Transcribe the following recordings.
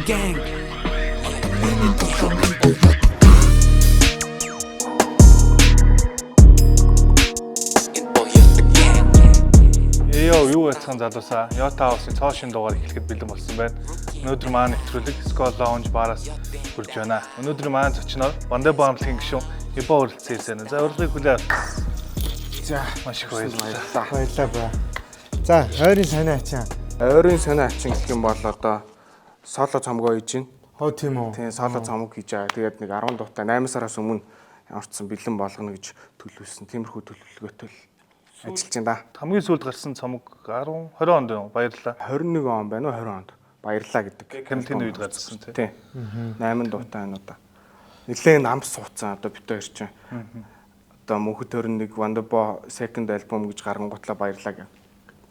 Gang. Одоо миний тоглоом Imbo Yatta Gang. Йоо, юу яцхан залуусаа. Yota House-ын цоо шин дугаар эхлэхэд бэлэн болсон байна. Өнөөдөр маань нэвтрүүлэг Skull Lounge бараас хүрж байна. Өнөөдөр маань зочноор Вандэ Бамлагийн гишүүн Ибо хүрэлцэн ирсэн. За, урилгыг хүлээ. За, Маш их баярлалаа. баярлалаа бра. За, ойрын сонио ачаа. Ойрын сонио ачин гэх юм бол одоо соло цомгоо хийж байна. Хоо, тийм үү. Тийм, соло цомог хийж байгаа. Тэгээд нэг 10 дуутай 8 сараас өмнө ямар ч сан бэлэн болгоно гэж төлөвлөсөн. Тиймэрхүү төлөвлөгөөтэй л ажиллаж байна да. Хамгийн сүүлд гарсан цомог 10 20 онд юм. Баярлалаа. 21 он байна уу, 20 онд баярлаа гэдэг. Карантины үед гарсан, тий. Тийм. 8 дуутай байна уу да. Нилээн нам сууцсан одоо бит хоёр чинь. Одоо мөнхөд 21 Wonderbo second album гэж гарангуутлаа баярлаа гэх.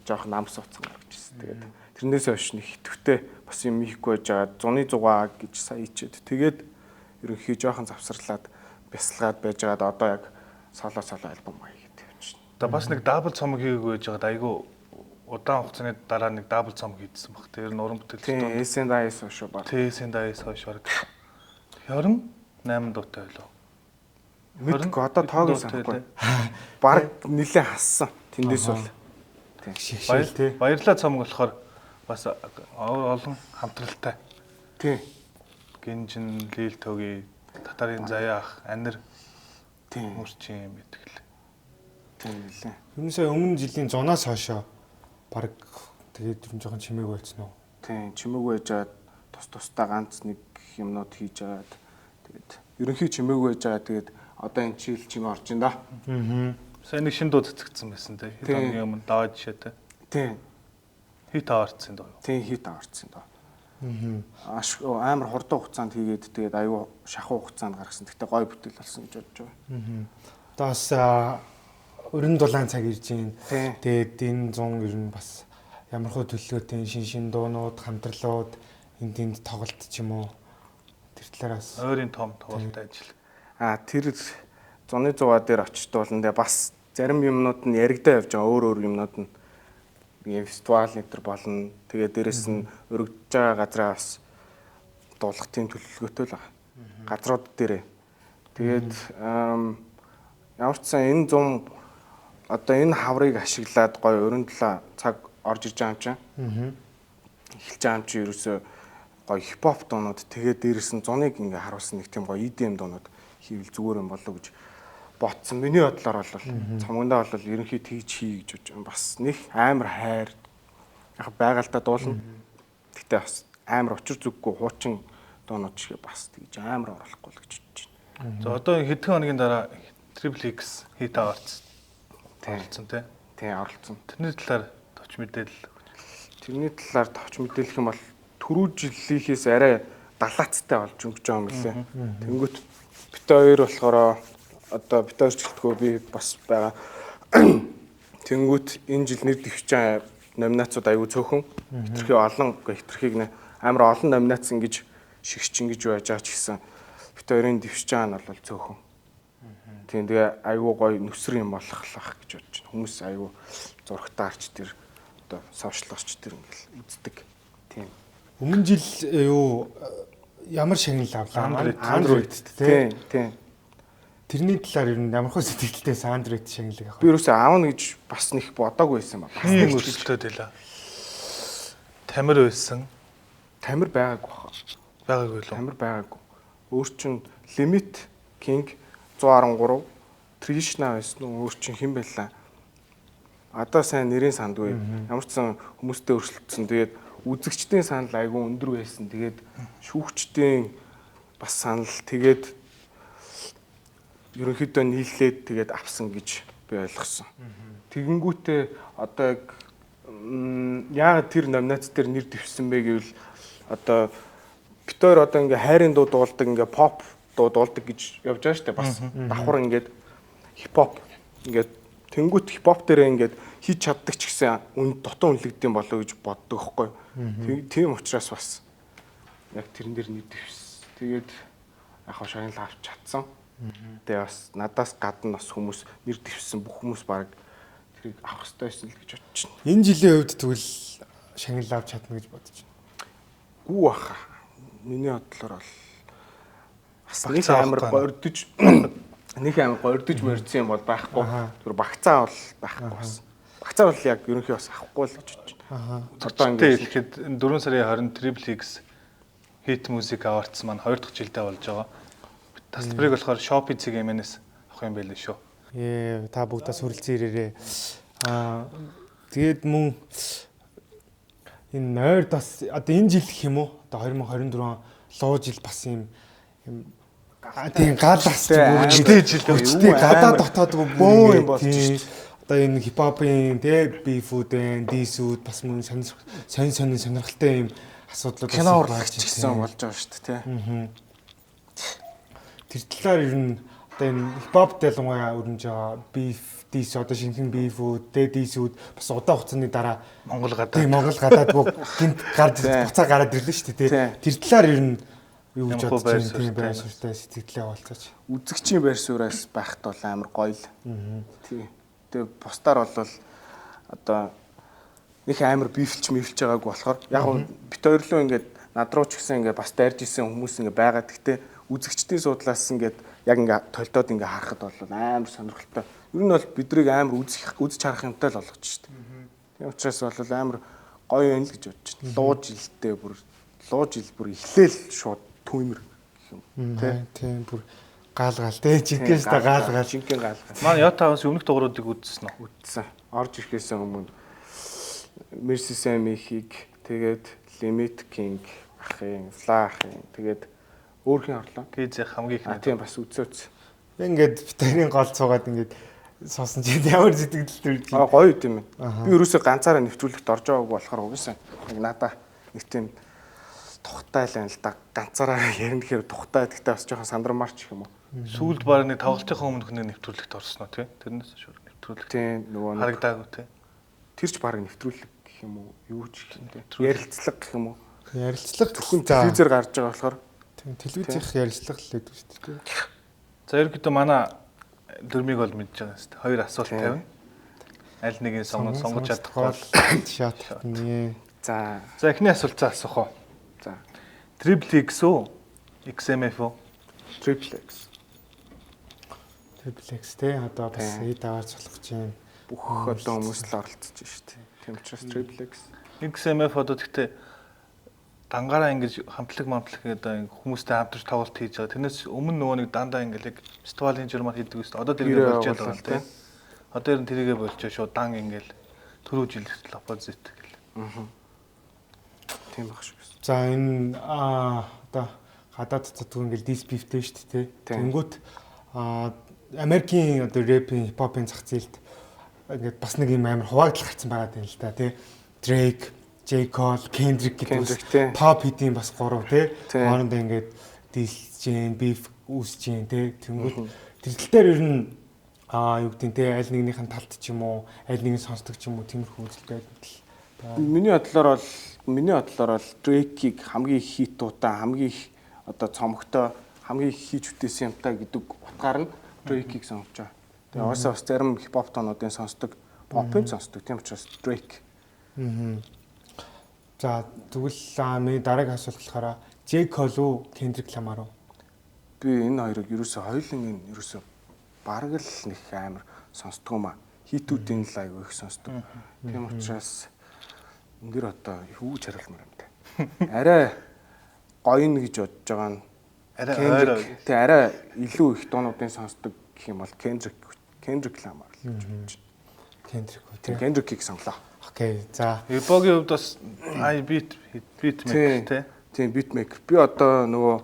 Жоох нам сууцсан гарч ирсэн. Тэгээд тэрнээс хойш нэг хитвтэй бас юм хийхгүй байж байгаа. Зуны зугаа гэж сая ичээд. Тэгээд ерөнхий жоохон завсарлаад бясалгаад байж байгаад одоо яг соло соло альбом хийгээд явж байна. Одоо бас нэг double цомог хийгээгүй байж байгаад айгүй удаан хугацааны дараа нэг double цомог хийдсэн баг. Тэр нь уран бүтээл Тийм, S&I-с шүү баг. TS-ийн хойш баг. 28 дуутай байлоо. Мэдгүй, одоо тоог нь санахгүй. Бараг нилээ хассан. Тэндээс бол. Шигшээл тий. Баярлалаа цомог болохоор бас олон хамтралтай. Тийм. Гинжин, Лил Тоги, Татарын Заяа ах, Анир Тийм. Мөрчин юм байдаг л. Тийм нилээ. Ер нь сая өмнө жилийн зунаас хойшоо баг тэгээд ер нь жоохон чимээг байсан уу? Тийм, чимээгүй байж байгаад тус тусдаа ганц нэг юмнууд хийж байгаад тэгээд ерөнхий чимээгүй байж байгаа, тэгээд одоо энэ чийл чимээ орж ин да. Сая нэг шин дуу цэцэгдсэн байсан те. Хэд Тийм. хоногийн өмнө даваа жишээтэй. Тийм. Хит аваарцсан дуу. Тийм, хит аварцсан доо. Аш амар хурдан хугацаанд хийгээд тэгээд аюу шахуу хугацаанд гаргасан. Гэхдээ гой бүтээл болсон гэж бодож байгаа. Одоо бас өрн дулаан цаг ирж байна. Тийм. Тэгээд энэ зун ер нь бас ямар хөө төлөвлөгөөтэй шин шин дуунууд, хамтрлууд энд тэнд тоглолт ч юм уу. Тэр талаар бас Ойрын том тоглолттой ажил. А тэр зуны зугаа дээр очиж дуулан дээр бас зарим юмнууд нь яригдаа явж байгаа. Өөр өөр юмнууд нь нэг фестивал энэ төр болно. Тэгээ дээрэс нь өргөдөж байгаа газраа бас дуулах тийм төлөвлөгөөтэй л байгаа. Газрууд дээрээ. Тэгээд ямар ч сан энэ зум одоо энэ хаврыг ашиглаад гоё өрөн дулаа цаг орж иж байгаа юм чинь. Эхэлж байгаа юм чи ерөөсөө гоё хипхоп дуунууд, тэгээд дээрэс нь зуныг ингээ харуулсан нэг тийм гоё EDM дуунууд хийвэл зүгээр юм болов уу гэж ботсон. Миний бодлоор бол цомгондоо бол ерөнхий тэгж хий гэж бодож байна. Бас нэг амар хайр яг байгальдаа дуулна. Гэтэ бас амар учир зүггүй хуучин дуунууд шиг бас тэгж амар оруулахгүй л гэж бодож байна. За, одоо хэдхэн хоногийн дараа Triple X хит аваарцсан. Оролцсон те. Тийм, оролцсон. Тэрний талаар товч мэдээлэл. Тэрний талаар товч мэдээлэх юм бол түрүү жилийнхээс арай далаацтай болж өнгөж байгаа юм лээ. Тэнгүүт бит хоёр болохоор одоо бит хоёр ч гэлтгүй би бас байгаа. Тэнгүүт энэ жил нэр дэвшиж байгаа номинацууд аюу цөөхөн. Хитрхи олон, үгүй хитрхийг нэ амар олон номинац ингэж шигш ингэж байж байгаа ч гэсэн бит хоёрын дэвшиж байгаа нь бол цөөхөн. Тийм, тэгээ аюу гоё нүсэр юм болохлах гэж бодож байна. Хүмүүс аюу зурагтаарч тэр одоо сошиалорч тэр ингээл үздэг. Тийм. Өмнө жил юу ямар шагнал авлаа? Android. Android тий. Тийм, тийм. Тэрний талаар ер нь ямар хөө сэтгэлдээс Android шагналыг авах. Би ерөөсөө аавна гэж бас нэг бодоогүй байсан ба. Бас Хин нэг ч гэж өрсөлдөд байлаа. Тамир байсан. Тамир байгаагүй хаа. Байгаагүй лөө. Тамир байгаагүй. Өөр чин Limit King 113 Trishna байсан уу? Өөр чин хэн байлаа? Одоо сайн нэрийн сандгүй. Ямар ч сан хүмүүстэй өрсөлдсөн. Тэгээд үзэгчдийн санал айгүй өндөр байсан. Тэгээд шүүгчдийн бас санал, тэгээд ерөнхийдөө нийлээд тэгээд авсан гэж би ойлгосон. Тэгэнгүүтээ одоо яг яагаад тэр номинац дээр нэр дэвшсэн бэ гэвэл одоо бит хоёр одоо ингээ хайрын дуу дуулдаг, ингээ pop дуу дуулдаг гэж явж байгаа шүү дээ. Бас давхар ингээд хипхоп ингээд тэнгүүт хипхоп дээрээ ингээд хийж чаддаг ч гэсэн үн дутуу үнэлэгдэм болоо гэж боддог байхгүй. Тийм учраас бас яг тэрэн дээр нэр дэвшсэн. Тэгээд яг хаа шагнал авч чадсан. Тэгээ бас надаас гадна бас хүмүүс нэр дэвшсэн бүх хүмүүс баг тэрийг авах хэрэгтэй байсан л гэж бодож байна. Энэ жилийн хувьд тэгвэл шагнал авч чадна гэж бодож байна. Гүү баха. Миний бодлоор бол бас нэг Багцаа амар авахгүй. гордож нэг амар гордож мордсон юм бол байхгүй. Тэр багцаа бол байхгүй бас. Багцаа бол яг ерөнхий бас авахгүй л гэж бодож байна. Одоо Тэ ингээд хэлэхэд 4 сарын 20 Triple X Hit Music Awards маань 2 дахь жилдээ болж байгаа. Тасалбарыг болохоор Shopee CGM-ээс авах юм байл шүү. Ээ та бүгд бас хүрэлцэн ирээрээ. Аа тэгээд мөн энэ нойрд бас одоо энэ жил гэх юм уу? Одоо 2024 он луу жил бас юм юм тийм гал асч Хүчтэй жил. хүчтэй гадаа дотоодгүй Бөөн юм болж тийм. Одоо энэ хипхопын тэ бифүүд, дисүүд бас мөн сонь сонь сонирхолтой юм асуудлууд бас кино их урлагч байж гэсэн байна. болж байгаа шүү дээ тий. Тэр талаар ер нь одоо энэ хипхоп ялангуяа өрнөж байгаа биф, дис одоо шинэхэн бифүүд, тэ дисүүд бас удаан хугацааны дараа Монгол гадаа. тийм Монгол гадаадгүй гинт гарч Тийм. буцаа гараад ирлээ шүү дээ Тийм. тэ. Тэр талаар ер нь юу гэж Ямар хөө бодож байр байна тийм суурьтай байр суурьтай сэтгэлээ хаваалцаач. Үзэгчийн байр сууриас байхад бол амар гоё л. Тий. Тэгээ бусдаар бол одоо нэг амар бифлч мифлж байгаагүй болохоор яг нь бит хоёрлоо ингээд над руу ч гэсэн ингээд бас дайрж исэн хүмүүс ингээд байгаа. Гэхдээ үзэгчдийн суудлаас ингээд яг ингээд толдоод ингээд харахад бол амар сонирхолтой. Ер нь бол бидрийг амар үзэх үзэж харах юмтай л болгож шít. Тийм учраас бол амар гоё юм л гэж бодож байна. Луу жилдээ бүр луу жил бүр эхлээл шууд түүмэр гэх юм. Тэ тийм бүр гал гал тэ жинхэнэ та гал гал. Жинхэнэ гал гал. Манай Yota House өмнөх дугааруудыг үзсэн үү? Үтсэн. Орж ирэхээс өмнө Mercy Sammy-хийг тэгээд Limit King ахын, Fla ахын тэгээд өөр хин орлоо. Кизэх хамгийн А ихний. тийм бас үзээц. Ингээд битэрийн гол цугаад ингээд суусан чинь ямар сэтгэл төрж Аа гоё юм байна. Би ерөөсөө ганцаараа нэвтрүүлэгт орж байгаагүй болохоор угсаа нэг надаа нэг тийм тухтай л байна л да. Ганцаараа ярина гэхээр тухтай гэхдээ бас жоохон сандармаар ч юм уу. Сүүлд баг нэг тоглолтынхаа өмнөх нэг нэвтрүүлэгт орсон уу тий? Тэрнээс шууд нэвтрүүлэг Тийм нөгөө нэг харагдаагүй тий. тэр ч баг нэвтрүүлэг гэх юм уу? Юу ч гэх юм те. Ярилцлага гэх юм уу? Ярилцлага Зөвхөн телевизээр гарч байгаа болохоор тийм телевизийнх ярилцлага л гэдэг шүү дээ. За ерөнхийдөө манай дөрмийг бол мэдж байгаа юм шүү дээ. Хоёр асуулт Тийм. тавина. Аль нэгийг сонгож сонгож чадахгүй бол шат нэ. за За эхний асуулт за асуух уу? за Triple X үү? XMF үү? Triple X Triple X те одоо бас Тийм. эд аваарч болох чинь. бүх одоо хүмүүс л оролцож шүү дээ. Тийм учраас Triple X XMF одоо тэгтээ дангаараа ингэж хамтлаг мамтлаг гэдэг ингэ хүмүүстэй хамтарч тоглолт хийж байгаа. Тэрнээс өмнө нөгөө нэг дандаа ингэ яг фестивалийн журмаар хийдэг үст. Одоо тэргээ Гэрээ болчиход байгаа л байгуулалт, тийм. Одоо ер нь тэрийгэ болчихоо шууд дан ингээл түрүү жил хүртэл опозит гэл. тийм байх шиг байна. За энэ одоо гадаад цацдаг ингээл дис бифтэй шүү дээ те. Тийм. Тэнгүүт Америкийн одоо рэпийн хипхопын зах зээлд ингээд бас нэг юм амар хуваагдал гарцсан байгаа юм л да те. Drake, J. Cole, Kendrick гэдэг Kendrick, тийм. топ хэдийн бас гурав те. Тийм. Хоорондоо ингээд дилж гин, биф үүсэж гин те. Тэнгүүт тэр тал дээр ер нь юу гэдэг нь те аль нэгнийх нь талд ч юм уу, аль нэг нь сонсдог ч юм уу тиймэрхүү үзэл байдал. Миний бодлоор бол Drake-ийг хамгийн их хит дуутай, хамгийн их одоо цомогтой, хамгийн их хийж бүтээсэн юмтай гэдэг утгаар нь Drake-ийг сонгож байгаа. Тэгээ угаасаа бас зарим хипхоп тоонуудын сонсдог, попын сонсдог. Тийм учраас Drake. За тэгвэл миний дараагийн асуулт болохоор J. Cole уу Kendrick Lamar уу? Би энэ хоёрыг ерөөсөө хоёуланг нь ерөөсөө бараг л нэг амар сонсдгоо маа. Хитүүдийн л аягүй их сонсдог. Тийм учраас энэ дэр одоо юу ч хариулмаар юм те. Арай гоё нь гэж бодож байгаа нь Арай Kendrick. ойроо. Тэ арай илүү их дуунуудын сонсдог гэх юм бол Kendrick Lamar л гэж бодож байна. Kendrick үү Тийм тий. Kendrick-ийг сонглоо. Окей. За. Ебогийн хувьд бас I beat beat maker тий. Тийм beatmaker. Би одоо нөгөө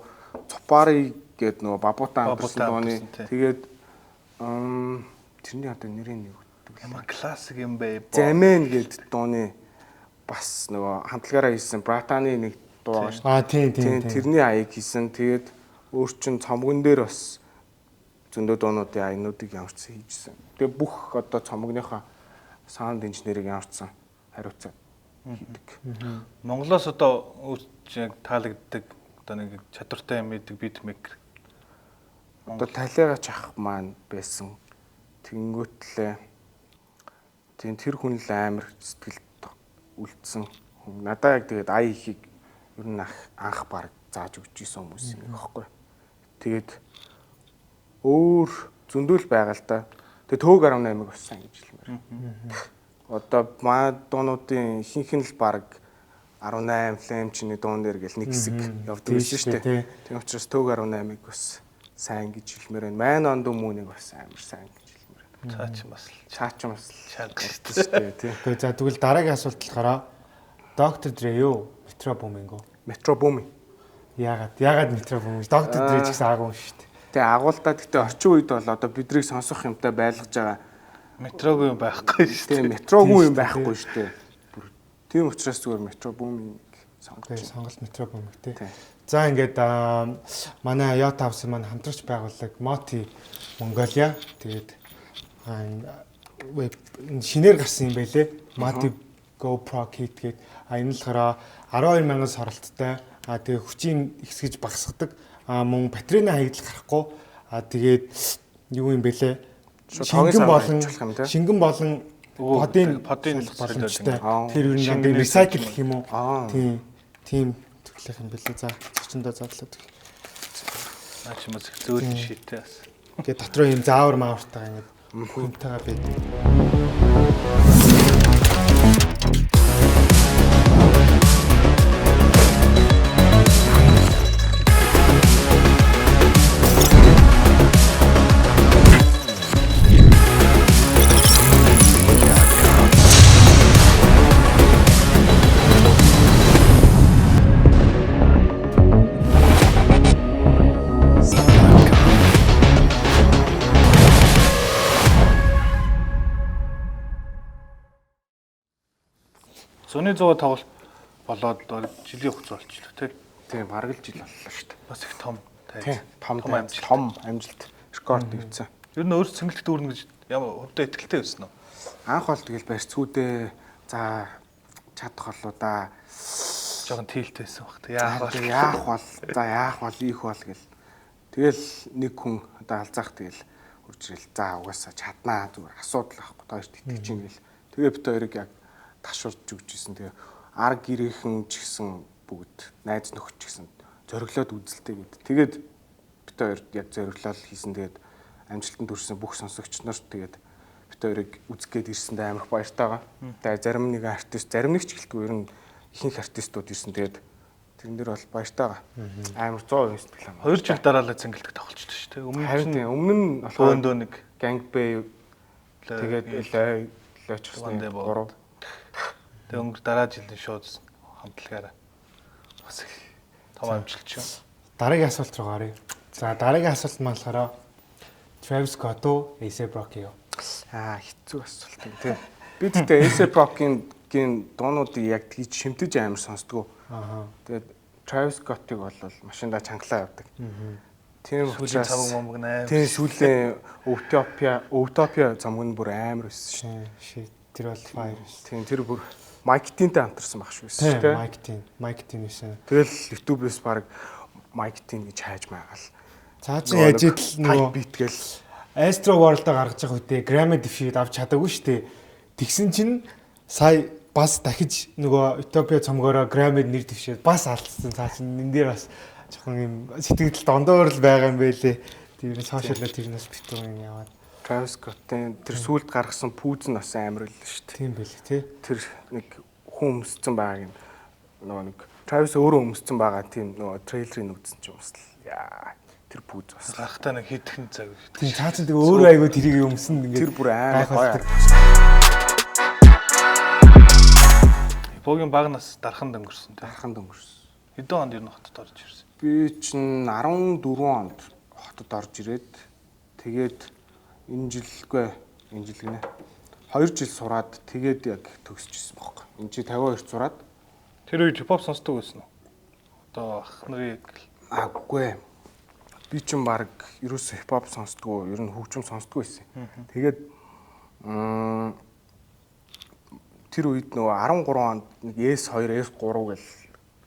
Цупари гээд нөгөө Бабута Бабута амтарсан дууны амтарсан, тий. тэгээд тэрний одоо нэрийг нь юу гэдэг вэ? Ямар классик юм бэ? Ебо. Замэн гээд дууны бас нөгөө хамтлагаараа хийсэн Братаны нэг дуу байгаа шүү. Тийм тийм Тийм тийм. тэрний аяг хийсэн. Тэгээд өөр чин цомгон дээр бас зөндөө дуунуудын аянуудыг ямарчсан хийжсэн. Тэгээ бүх одоо цомгныхоо саунд инженерийг ямарчсан хариуцаад хийдэг. Монголоос одоо өөр чинь яг таалагддаг одоо нэг чадвартай юм идэг beat maker. Одоо талигач ах маань байсан. Тэнгүүтлээ. Тийм тэр хүн л амар сэтгэлд үлдсэн хүн. Надаа яг тэгээд ая ихийг ер нь анх баг зааж өгч исэн хүмүүс юм аахгүй. Тэгээд өөр зөндөл байгаа л да. Тэгээ төөг 18-ыг бас сайн гэж хэлмээр. Одоо маа дуунуудын ихэнх нь л баг 18 Flame чиний дуун дээр гэл нэг хэсэг явдаг байсан шүү дээ. Тийм учраас төөг 18-ыг бас сайн гэж хэлмээр байна. Man on the Moon-ыг бас амар сайн гэж хэлмээр байна. Цаа чи бас Чаа ч бас чанга шүү дээ тий. Окей, за тэгвэл дараагийн асуулт болохоор Dr. Dre юу? Metro Boomin гоо. Metro Boomin. Яагаад? Яагаад Metro Boomin? Dr. Dre ч гэсэн агуу юм шүү дээ. Тэгээ агуулдаа гэхдээ орчин үед бол одоо бидрийг сонсох юмтай байлгаж байгаа. Метрогүй юм байхгүй шүү Тийм дээ. метрогүй юм байхгүй шүү дээ. Бүр тийм учраас зүгээр Metro Boomin-ыг сонгож Окей, байна. сонголт Metro Boomin тий. Тий. За ингээд манай Yota House маань хамтрагч байгууллага Moti Mongolia тэгээд энэ веб энэ шинээр гарсан юм байлээ. Moti Go Pro Kit гээд энэ нь болохоор 12,000 соролттой. Тэгээ хүчийг ихсгэж багасгадаг. Мөн батарейны хаягдал гарахгүй. Тэгээд юу юм бэлээ? Шууд хогийн Шингэн саваар болон авчих юм тий. шингэн болон Өвөө, подын подын солих боломжтой. Аа. Тэр ер нь одоо Шингэнээр recycle гэх юм уу? Аа. Тийм төрлөх юм бэлээ. За зочиндоо задлаад. Наа чи бас их зөөлөн шийтэй бас. Тэгээ дотроо юм заавар маавартайгаа ингээд хүнтэйгээ байдаг. Зуны зугаа тоглолт болоод жилийн хугацаа болчихлоо тий. Тийм бараг л жил боллоо шүү дээ. Бас их том тайз. Тийм том том амжилт. Том амжилт рекорд тавьсан. Ер нь өөр цэнгэлт дүүрнэ гэж ямар хувьдаа итгэлтэй байсан уу? Анх бол тэгэл барьцгүүдээ за чадах болоо да. Жохон тэлтэй байсан баг. Яах вэ? Тэгээ яах бол за яах бол ийх бол гэл. Тэгэл нэг хүн одоо алзаах тэгэл хурж ирэл за угаасаа чаднаа зүгээр асуудал байхгүй та хоёрт итгэж ин гэл. Тэгээ бит хоёрыг яг ташуурж өгч исэн. Тэгээ ар гэрийнхэн ч гэсэн бүгд найз нөхөд ч гэсэн зориглоод үзэлтэй гэд. Тэгээд бит хоёр яг зориглол хийсэн. Тэгээд амжилтанд хүрсэн бүх сонсогч нарт тэгээд бит хоёрыг үзэх гээд ирсэндээ амар их баяртай байгаа. Тэгээ зарим нэг артист, зарим нэг ч гэлтгүй ер нь ихэнх артистууд ирсэн. Тэгээд тэрэн дээр бол баяртай байгаа. Амар 100% сэтгэл хангалуун. 2 жил дараалал цэнгэлдэг тоглолчтой шүү дээ. Өмнө Харин нь тийм өмнө нь болохоор бөөндөө нэг Gang Bay тэгээд лой лойч One Day усны Board. 3 Тэг өнгөр дараа жилийн шууд хамтлагаараа бас их том амжилт шүү. Дараагийн асуулт руу гаръя. За дараагийн асуулт маань болохоор Travis Scott уу A$AP Rocky юу? Аа хэцүү асуулт юм тий. Би тэгтээ A$AP Rocky-ийн дуунуудыг яг тэгж шимтэж амар сонсдгоо. Аа. Тэгээд Travis Scott-ыг бол машиндаа чангалаа явдаг. Тийм Сүүлийн учраас цавг момг нээр. Тийм сүүлийн Utopia цомог нь бүр амар өссөн шүү. Тийм shit тэр бол fire байсан. Тийм тэр бүр Mike Dean-тэй хамтарсан баг шүү Тийм дээ. Mike Dean, Mike Dean байсан. Тэгэл YouTube-ээс баг Mike Dean гэж хайж маагаал. Цаа чи яаж идэл нөгөө beat гэл Astro World-о гаргаж байгаа үедээ Grammy Defeat авч чадаагүй шүү дээ. Тэгсэн чинь сая бас дахиж нөгөө Utopia цомгоороо Grammy нэр дэвшээд бас алдсан. Цаа чинь энэ дээр бас жоохон юм сэтгэл дондоор л байгаа юм байлээ. Тэр нь сошиалаар тэрнээс битүү юм яваад. Travis Scott-ын тэр сүүлд гаргасан пүүз нь бас амар л шүү дээ. Тийм байлээ тий. Тэр нэг хүн өмссөн байгааг нь нөгөө нэг Travis өөрөө өмссөн байгаа тийм нөгөө трейлерыг үзсэн чинь бас л яа тэр пүүз бас Гарахтаа нэг хитгэн цаг. Тийм цаа чинь тэгээ өөрөө айгүй тэрийг өмсөн ингээд тэр бүр амар гоё. гайхалтай. Богийн баг нас дарханд өнгөрсөн тийм. Дарханд өнгөрсөн. Хэдэн онд ер нь хотод орж ирсэн? Би чинь 14 онд хотод орж ирээд тэгээд энэ жилгүй энэ жил гинэ. 2 жил сураад тэгээд яг төгсөж исэн бохоо. Энэ чи 52 сураад Тэр үед хипхоп сонсдог байсан уу? Одоо ах нарыг аагүй. Би чинь баг ерөөсөө хипхоп сонсдгоо, ер нь хөгжим сонсдгоо байсан. Тэгээд тэр үед нөгөө 13 онд нэг S2, S3 гэл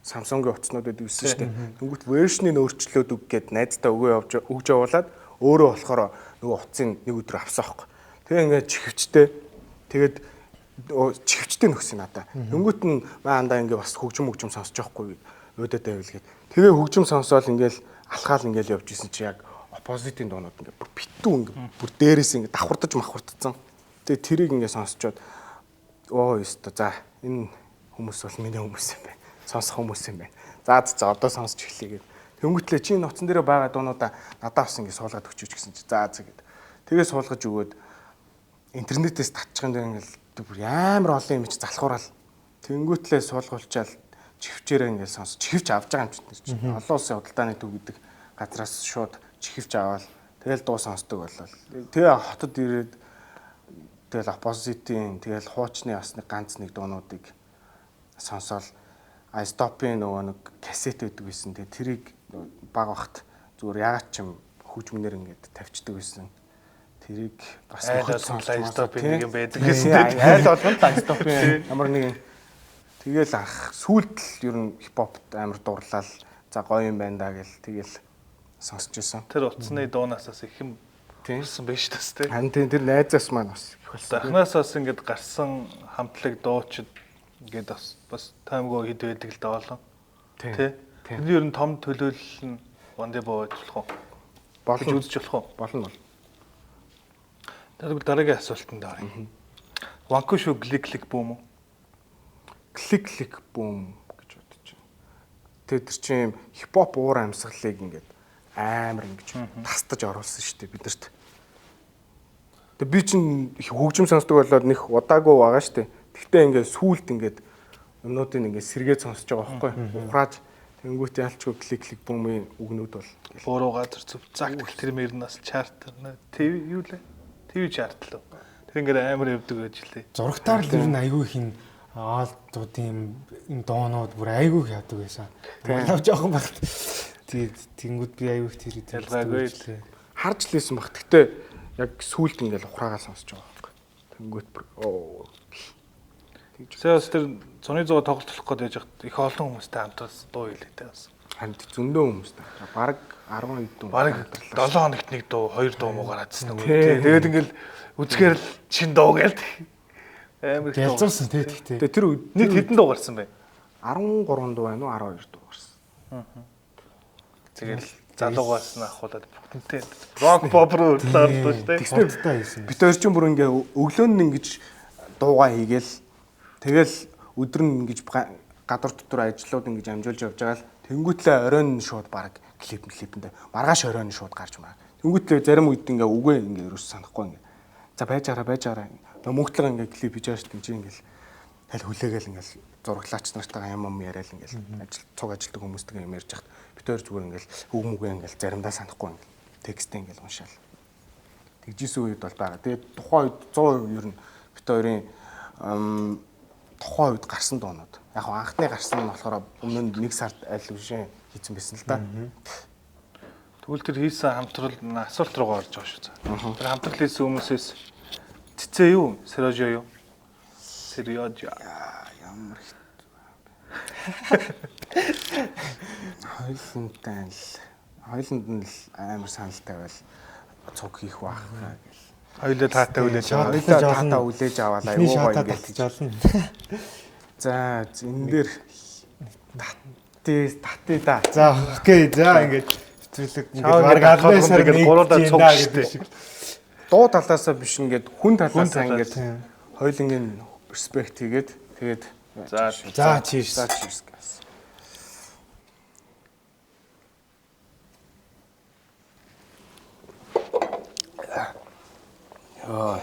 Samsung-ийн утаснууд байдаг байсан шүү дээ. Тэнгүүт version-ыг өөрчлөөд өг гэд найздаа өгөө явж өгж явуулаад өөрөө болохоор нөгөө утсыг нэг өдөр авсан аахгүй. Тэгээ ингээд чихвчтэй. Тэгээд чихвчтэй нөхсөн надаа. Тэнгүүт нь маа андаа ингээд бас хөгжим хөгжим сонсож явахгүй уудад байвал гээд. Тэгээ хөгжим сонсоол ингээл алхаал ингээл явж исэн чи яг оппозитын дуунууд ингээ бүр битүү ингээ бүр дээрээс ингээ давхардаж махвардсан. Тэгээ тэрийг ингээ сонсчоод оо ёстой за энэ хүмүүс бол миний хүмүүс юм байна. Сонсох хүмүүс юм байна. За за одоо сонсч эхлэе гэд. Тэнгүүтлээ чи ноцон дээрээ байгаа дуунуудаа надаа бас ингээ суулгаад өгчөөч гэсэн чи за за гэд. Тэгээ суулгаж өгөөд интернетээс татчих юм дээр ингээл бүр амар олон юм чи залхуурал. Тэнгүүтлээ суулгуулчаал чихвчээрээ ингээл сонс чихвч авч байгаа юм чинь. Олон улсын худалдааны төв гэдэг газраас шууд чихвч аваад тэгэл дуу сонсдог болол. Тэгээ хотод ирээд тэгэл оппозитын тэгэл хуучны бас нэг ганц нэг дуунуудыг сонсоол iStop-ын нөгөө нэг кассет байдаг байсан. Тэгээ тэрийг баг багт зүгээр яагаад ч юм хөгжмөнөр ингээд тавьчихдаг байсан. Тэрийг бас iStop-ын нэг юм байдаг гэсэн. Айл болгонд iStop-ын ямар нэгэн тэгэл ах сүулт л ер нь хипхопт амар дурлал за гоё юм байна да гэл тэгэл сонсч байсан. Тэр утасны дуунаас бас их юм болсон байж тас тий. Харин тийм тэр найзаас маань бас их болсон. Анхнаас бас ингээд гарсан хамтлаг дуучид ингээд бас таймгүй хэд байдаг л да олон. Тий. Тэний ер нь том төлөөлөл нь Вандебо байж болох уу? Болно үзэж болох уу? Болно бол. Тэгвэл дараагийн асуултанд оръё. Ванку шүү клик клик бүүм үү? Клик клик бүүм гэж бодож байна. Тэгээ тэр чинь юм хипхоп уур амьсгалыг ингээд амар ингэж тастаж оруулсан шүү дээ бидэрт. Тэгээ би чинь хөгжим сонсдог болоод нэх удаагүй байгаа шүү дээ. Тэгтээ ингээд сүулт ингээд юмнуудыг ингээд сэргээд сонсож байгаа байхгүй ухрааж тэнгуут ялчгүй клик клик бүүмийн үгнүүд бол буруу газар зүв загт тэр мөр нь бас чарт ТV юу лээ? ТV чарт лөө. Тэр ингээд амар явдаг байж лээ. Зурагтаар л ер нь айгүй их юм аалдуудын юм доонууд бүр айгүй их явдаг байсан. Манай жоохон багт тэгээд тэнгууд би айгүй их тэр ялгаагүй л харж л байсан баг. Тэгтээ яг сүулт ингээд ухраагаа сонсож байгаа байхгүй. Тэнгуут бүр оо. Сая бас тэр зуны зугаа тоглолт болох гээд байж хат их олон хүмүүстэй хамтраас дуу хийлээ те бас. Харин зөндөө хүмүүстэй. Бараг 10 хэдэн. Бараг 7 хоногт нэг дуу, 2 дуу муу гараадсан нэг үү. Тэгээд ингээл үзэхээр л чин дуу гээл амар их дуу. Ялзуурсан те тэгтээ. Тэгээ тэр үед нэг хэдэн дуу гарсан бэ? 13 дуу байна уу 12 дуу гарсан. Тэгэл залуугаас нь ахуулаад бүгдэнтэй рок pop руу хөрлөө шүү дээ. Тэгснээр хийсэн. Бид хоёр чинь бүр ингээ өглөө нь ингэж дуугаа хийгээл тэгэл өдөр нь ингэж гадуур дотор ажлууд ингэж амжуулж явж байгаа л тэнгуүтлээ оройн нь шууд баг клип клипэндээ маргааш оройн нь шууд гарч маа. Тэнгуүтлээ зарим үед ингээ үгүй ингээ ерөөс санахгүй ингээ. За байж хараа мөнгөлөг ингээ клип хийж байгаа шүү дээ чи ингээл тайл хүлээгээл ингээл зураглаач нартайгаа юм юм яриад ингээл ажил цуг ажилтдаг хүмүүстэйгээ юм ярьж хахад бид хоёр зүгээр ингээл үг мүгэ ингээл заримдаа санахгүй ингээл текстээ ингээл уншаал. Тэгжсэн үед бол байгаа. Тэгээд тухайн үед 100% ер нь бид хоёрын тухайн үед гарсан дуунууд. Яг анхны гарсан нь болохоор өмнө нь нэг сард аль үшэн хийцэн байсан л да. Тэгвэл тэр хийсэн хамтрал асуулт руугаа орж байгаа шүү. Тэр хамтрал хийсэн хүмүүсээс цэцээ юу? Серожо юу? Серожо. Ямар хоёулантай л хоёуланд нь л амар санал тавиал цуг хийх байх гэл. Хоёулаа таатай хүлээж аваа. Хоёулаа таатай хүлээж аваад айгуу гоё ингээд жолно. За энэ дээр татти да. За окей за ингээд хэвтрэлэг ингээд баг 10 сар ингээд гуруулаа цуг шүү дээ. Дуу талаасаа биш ингээд хүн талаасаа ингээд хоёулангийн респект хийгээд тэгээд за за cheers. За cheers guys. Йоо.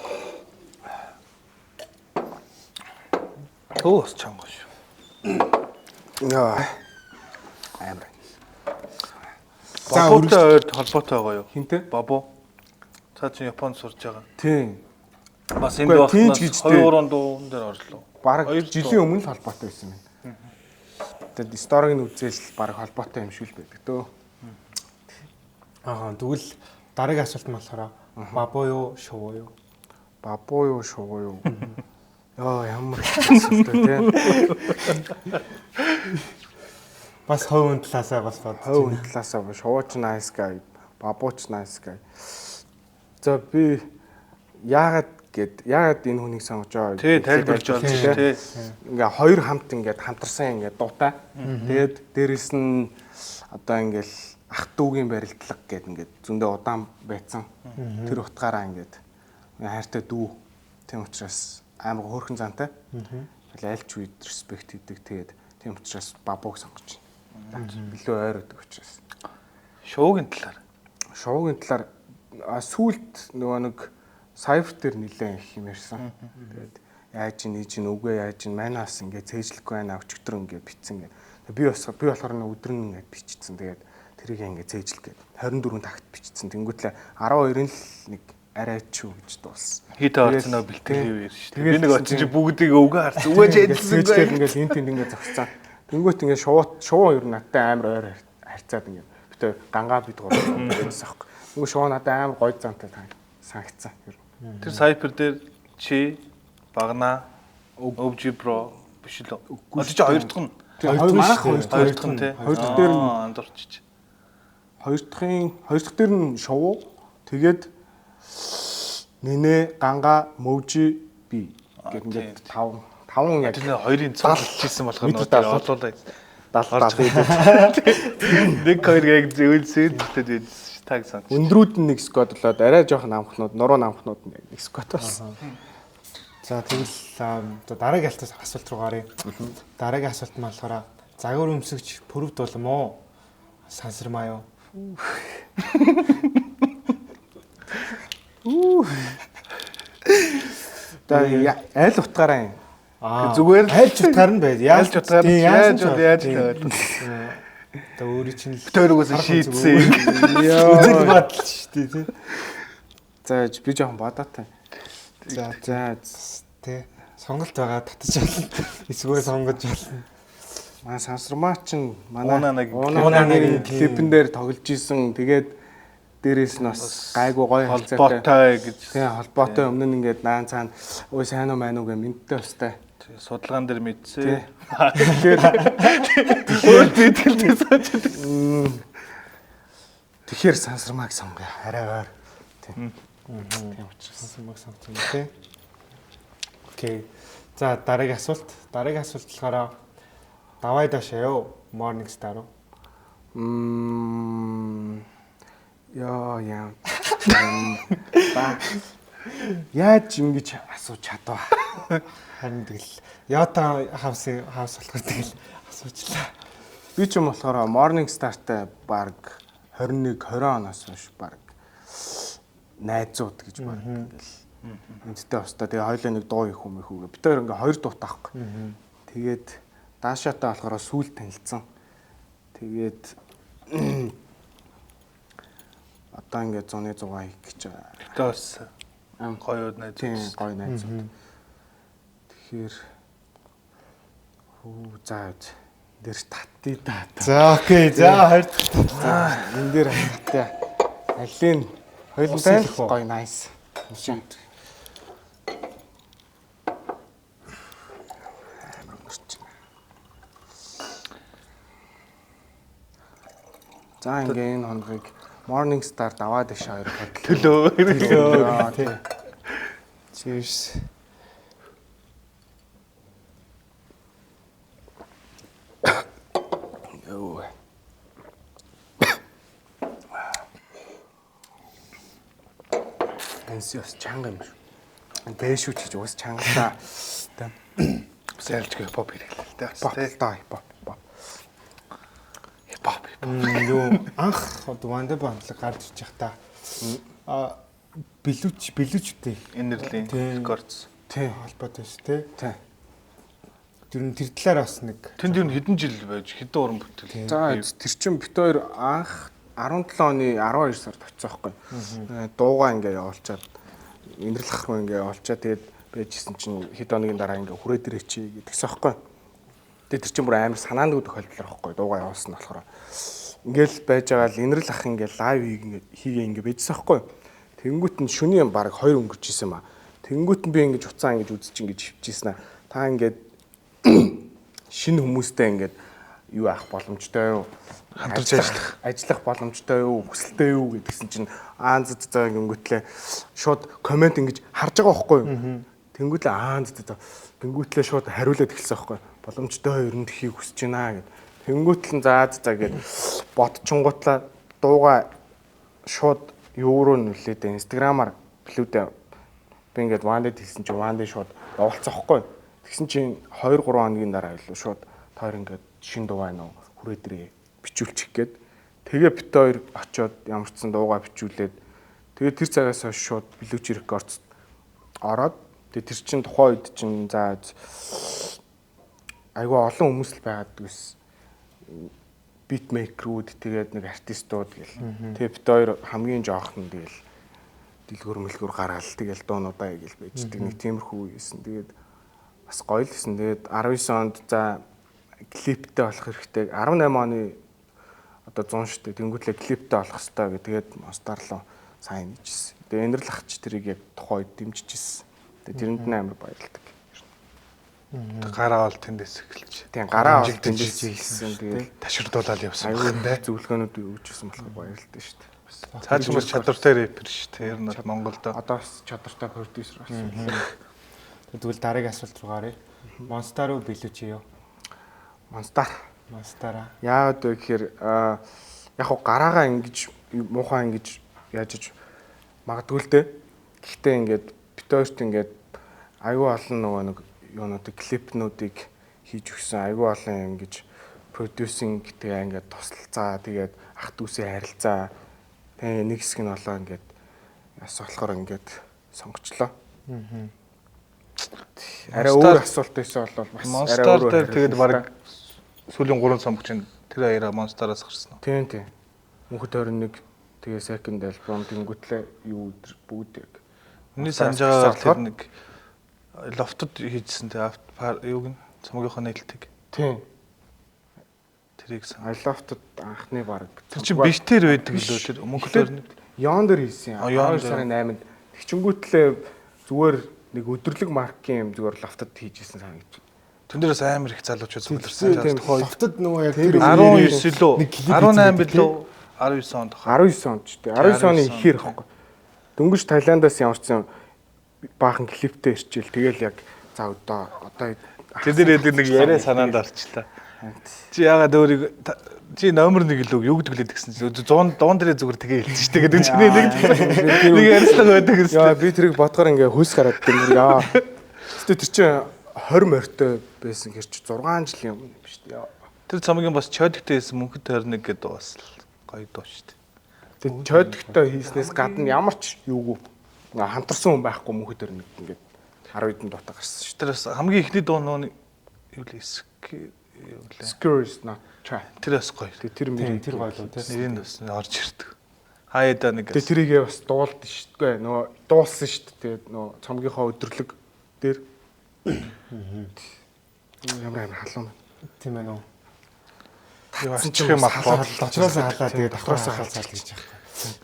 Төө бас чанга шүү. Йоо. Амар. За өргөж ойр холбоотой байгаа юу? Хинтээ? Бабу. Цаа чи Японд сурж байгаа. Тийм. Бас энд багтнаас 2 3 дуун дээр орлоо. Бараг жилийн өмнө л холбоотой байсан юм. Тэгээд сториг нь үзээл бараг холбоотой юм шиг л байдаг дөө. Аа тэгвэл дараагийн асуулт нь болохоор бабу юу, шувуу юу? Бабу юу, шувуу юу? Йоо ямар асуулт вэ те. Бас хувь хүн талаасаа бас бодож. Хувь хүн талаасаа шувууч nice guy, бабууч nice guy. За би яагаад гэд яагаад энэ хүнийг сонгож байгаа тий тайлбарлаж болж байна тий. Ингээ хоёр хамт ингээд хамтарсан ингээд дуутай. Тэгээд дээрэс нь Одоо ингээл ах дүүгийн барилдлага гэд ингээд зөндөө удаан байцсан. Тэр утгаараа ингээд хайртай дүү. Тийм учраас амар хөөрхөн зантай. Тэгэл аль ч үед респект хийдэг. Тэгээд тийм учраас бабууг сонгож байна. Билүү ойр өгдөг учраас. Шоугийн талаар. Шоугийн талаар сүүлд нөгөө нэг cypher дээр нилээн их юм ярьсан. Тэгээд яаж ин ийж ин үгүй яаж ин манаас ингээд цээжлэхгүй байна өчигдөр ингээд битсэн ингээд. Би бас би болохоор нэг өдөр нь ингээд бичсэн. Тэгээд тэрийг ингээд цээжлэх гээд 24 такт бичсэн. Тэнгүүтлээ 12-ын л нэг арай ч юу гэж дууссан. Хит орсон нөө бэлтгэл юу ярьж шүү дээ. Би нэг очиж чи бүгдийг өвгөө харсан. Өвгөө ч эдэлсэнгүй. Цээжлээл ингээд энэ тэнд ингээд зогсцоо. Тэнгүүт ингээд шууд шуу ер нь надтай амар ойр харьцаад ингээд битээ гангаа бид гурав байсан аахгүй. Тэнгүү шуу надад амар гоё зантай санагцсан. Ер нь. Тэр cypher дээр чи багнаа OG bro биш л үү? Одоо чи хоёр дахь нь. Тэр хоёр манайх хоёр Хоёр дахь нь тий. Хоёр дахь дээр нь андуурчиж. хоёр дахын хоёр дахь дээр нь шувуу тэгээд нинэ ганга мөвжи би гэх ингээд тав таван яг Тэр нэг хоёрын цоолчихсэн болохоор Метр нөгөө тэр 70. олуулаа. 70 70 Нэг хоёр яг зөвлөсөн тэгээд таг сан. өндрүүд нь нэг сквад болоод арай жоохон амхнууд нуруу амхнууд нь яг нэг сквад болсон. За тэгэл за дараагийн асуулт руу гаръя. Дараагийн асуулт маань болохоор загвар өмсөгч пүрвд болом уу? Сансармаа юу? За аль утгаараа юм? Аа Зүгээр л- аль ч утгаар нь байд. Аль ч утгаар нь яасан яаж ч бол яаж тийм. л Одоо өөрийн чинь л Тэр угсаа шийдсэн. Үзэл бодол шүү дээ тий. За би жоохон бодоотой. За За тий. Сонголт байгаа татаж болно. Эсвэл сонгож болно. манай сансармаа чинь манай Унанагийн Унанагийн клип. клипэн дээр тоглож исэн. Тэгээд дээрээс нь бас гайгүй гоё харьцаатай. Холбоотой гэж Тийм холбоотой өмнө нь ингээд наан цаана ой сайн уу майн уу гэ мэдтэй бастай. судалгаан дээр Тий. мэдсэн. Тэгэхээр Өөр зэтгэлтэй сууж. тэгэхээр сансармааг сонгоё. Арай ойр. Тийм. Тийм учраас. Сансармааг сонгосон юм тий. Окей. За дараагийн асуулт. Дараагийн асуулт болохоор давай даашаа юу? Morning Star уу? Йоо яа. Ба. Яаж ингэж асууж чадваа? Харин тэгэл Ята хаус хаус болохоор тэгэл асуучлаа. Би ч юм болохоор Morning Star-тай баг 21 20 оноос хойш баг найзууд гэж баг ингээл мэдтэй баста. Тэгээ хоёлаа нэг дуу их юм их үгээ. Бид хоёр ингээ хоёр дуутай байхгүй. Тэгээд Даашаатай болохоор сүүл танилцсан. Тэгээд одоо ингээ зуны 100 хийх гэж байгаа. Гэтэ бас гоё найз. Тийм гоё найзууд. Тэгэхээр хүү за дээр татъя да. За окей. За хоёр дахь. За энэ дээр татъя. Алин хоёулантай Ус илэх үү? л гоё nice. Амар өнгөрч байна. За ингээ энэ хоногийг Morning Star даваад иш хоёр бодлоо. Төлөө. Төлөө. Тий. Cheers. Йоо. Энси бас чанга юм шүү. Дээш үү чи уус чангалаа. Бас ялжгүй хипхоп хэрэглээ л дээ. Бас Pop тий. доо хипхоп. Pop. Хипхоп. Юу анх одоо Ванда бандлаг гарч иж байхдаа а билүүч билүүчтэй Энерлийн Тийм. рекордс. Тий. холбоотой шүү тий. Тий. Тэр нь тэр талаар бас нэг Тэнд юу хэдэн жил байж хэдэн уран бүтээл. За тэр чин бит хоёр анх 17 оны 12 сард очсон байхгүй. Дуугаа ингээ явуулчаад инэрлэх рүү ингээ явуулчаад тэгээд байжсэн чинь хэд хоногийн дараа ингээ хүрээд ирээч гэдгсэн байхгүй. Тэгээд тэр чин бүр амар санаандгүй тохиолдол байхгүй дуугаа явуулсан болохоор. Ингээл байж байгаа л инэрл ах ингээ лайв хийгээ ингээ байжсан байхгүй. Тэнгүүт нь шүний юм баг хоёр өнгөрч исэн юм а. Тэнгүүт нь би ингэж уцаа ингэж үзэж ингэж хөвчихсэн аа. Та ингээд шинэ хүмүүстэй ингээд юу авах боломжтой юу? Хамтарч ажиллах. Ажиллах боломжтой юу? Хүсэлтэй юу гэдгсэн чинь аа зэ зэ гингүүтлээ шууд комент ингэж харж байгаа байхгүй юу? Тэнгүүтлээ аа зэ зэ тэнгүүтлээ шууд хариулаад эхэлсэн байхгүй юу? Боломжтой ер нь тхийг хүсэж байна гэд. Тэнгүүтэл нь за за гээд бодчингуутлаа дууга шууд юу руу нүлээд Instagram-аар блүүдээ би ингээд Вандед хэлсэн чинь Ванде шууд явуулцсахгүй. Тэгсэн чинь 2 3 хоногийн дараа илүү шууд тоор ингээд шин дуу байна уу хүрээ дээрээ бичүүлчих гээд тэгээ бит хоёр очиод ямар ч сан дуугаа бичүүлээд тэгээ тэр цагаас хойш шууд Blue Records ороод тэгээ тэр чинь тухайн үед чинь за айгүй олон хүмүүс л байгаад гэсэн битмейкерүүд тэгээд нэг артистууд гэл. Тэгээ бит хоёр хамгийн жоохон тэгэл дэлгүр мэлгүр гараал тэгэл дуунуудаа гэл байждаг нэг тиймэрхүү үе байсан. Тэгээд бас гоё л гэсэн. Тэгээд 19 онд за клиптэй болох хэрэгтэй. 18 оны одоо 100 штэ тэнгуүтлээ клиптэй болох хэрэгтэй гэх. Тэгээд Монстар руу сайн хийжсэн. Тэгээд Энэрл ахч тэрийг яг тухайн үед дэмжижсэн. Тэгээд тэрэнд нь амар баярлдаг. Гараа ол тэндээс эхэлж. Тийм гараа ол тэндээс эхэлсэн. Тэгээд таширдуулаад явсан байх нь зөвлөгөөнүүд өгч ирсэн болохоор баярлалтай шүү дээ. Цаа ч бас чадвартай рэпер шүү дээ. Ер нь бол Монголд одоо бас чадвартай продюсер болсон. Тэгвэл дараагийн асуулт руу гаръя. Монстар уу Белүчи юу? Монстар. Монстара. Яагаад вэ гэхээр яг хуу гараагаа ингэж муухай ингэж яаж магадгүй л дээ. Гэхдээ ингээд бит хоёрт ингээд аюу олон нөгөө нэг юунуудыг клипнүүдийг хийж өгсөн аюу олон ингэж продюсинг тэгээ ингээд туслалцаа тэгээд ах дүүсээ харилцаа тэгээ нэг хэсэг нь болоо ингээд бас болохоор ингээд сонгочлоо. Арай өөр асуулт байсан бол бас арай өөр. Монстар дээр тэгээд баг сүүлийн 3 цомог чинь тэр хоёроо Монстараас гарсан уу? Тийм тийм. Мөнхөд 21 тэгээ second album тэнгуүтлээ юу өдр бүгд яг. Миний санаж байгаагаар тэр нэг лофтод хийжсэн тэ юуг нь цомгийнхоо нээлтийг. Тийм. Тэрийг сан. Лофтод анхны баг. Тэр чинь битэр байдаг лөө тэр Мөнхөд 21. Яон дээр хийсэн. 12 сарын 8-нд тэгчингүүтлээ зүгээр нэг өдөрлөг маркийн юм зүгээр лофтод хийжсэн санагдаж. Тэн дээрээс амар их залуучууд цугларсан. Лофтод нөгөө яг тэр 19 лөө 18 билүү 19 онд. 19 онд ч тийм. 19 оны ихээр ихгүй. Дөнгөж Таиландаас ямар ч сан баахан клиптэй ирчээл тэгэл яг за одоо тэр дээр нэг яриа санаанд орчлаа. Чи яагаад өөрийг чи номер 1 илүү юу гэдэг лээ тэгсэн чинь 100 дуун дээрээ зүгээр тэгээ хэлсэн шүү дээ гэдэг чинь нэг ярьцлага байдаг гэсэн. Яа би тэрийг бодохоор ингээ хөлс гараад дэмэр яа. Гэтэ тэр чинь 20 морьтой байсан хэр чи 6 жилийн өмнө юм шүү дээ. Яа. Тэр цомгийн бас чойдогтой хийсэн Мөнхөд 21 гэдэг дуу бас гоё дуу шүү дээ. Тэр чойдогтой хийснээс гадна ямар ч юугүй хамтарсан хүн байхгүй Мөнхөд 21 ингээд 10 хэдэн дуутай гарсан шүү. Тэр бас хамгийн ихний дуу нөө юу лээ юу лээ. Screw is not trap. Тэр бас гоё. Тэр мэрийг тэр гоё л үү. Нэрийг бас орж ирдэг. Хаяада нэг. Тэр тэрийгээ бас дуулд шүү дээ. Нөгөө дуулсан шүү дээ. Тэгээд нөгөө цомгийнхоо өдөрлөг дээр. Ямар амар халуун. Тийм ээ нөө. Татсан юм дотроос халаа тэгээд дотроос халцаал гэж байгаа.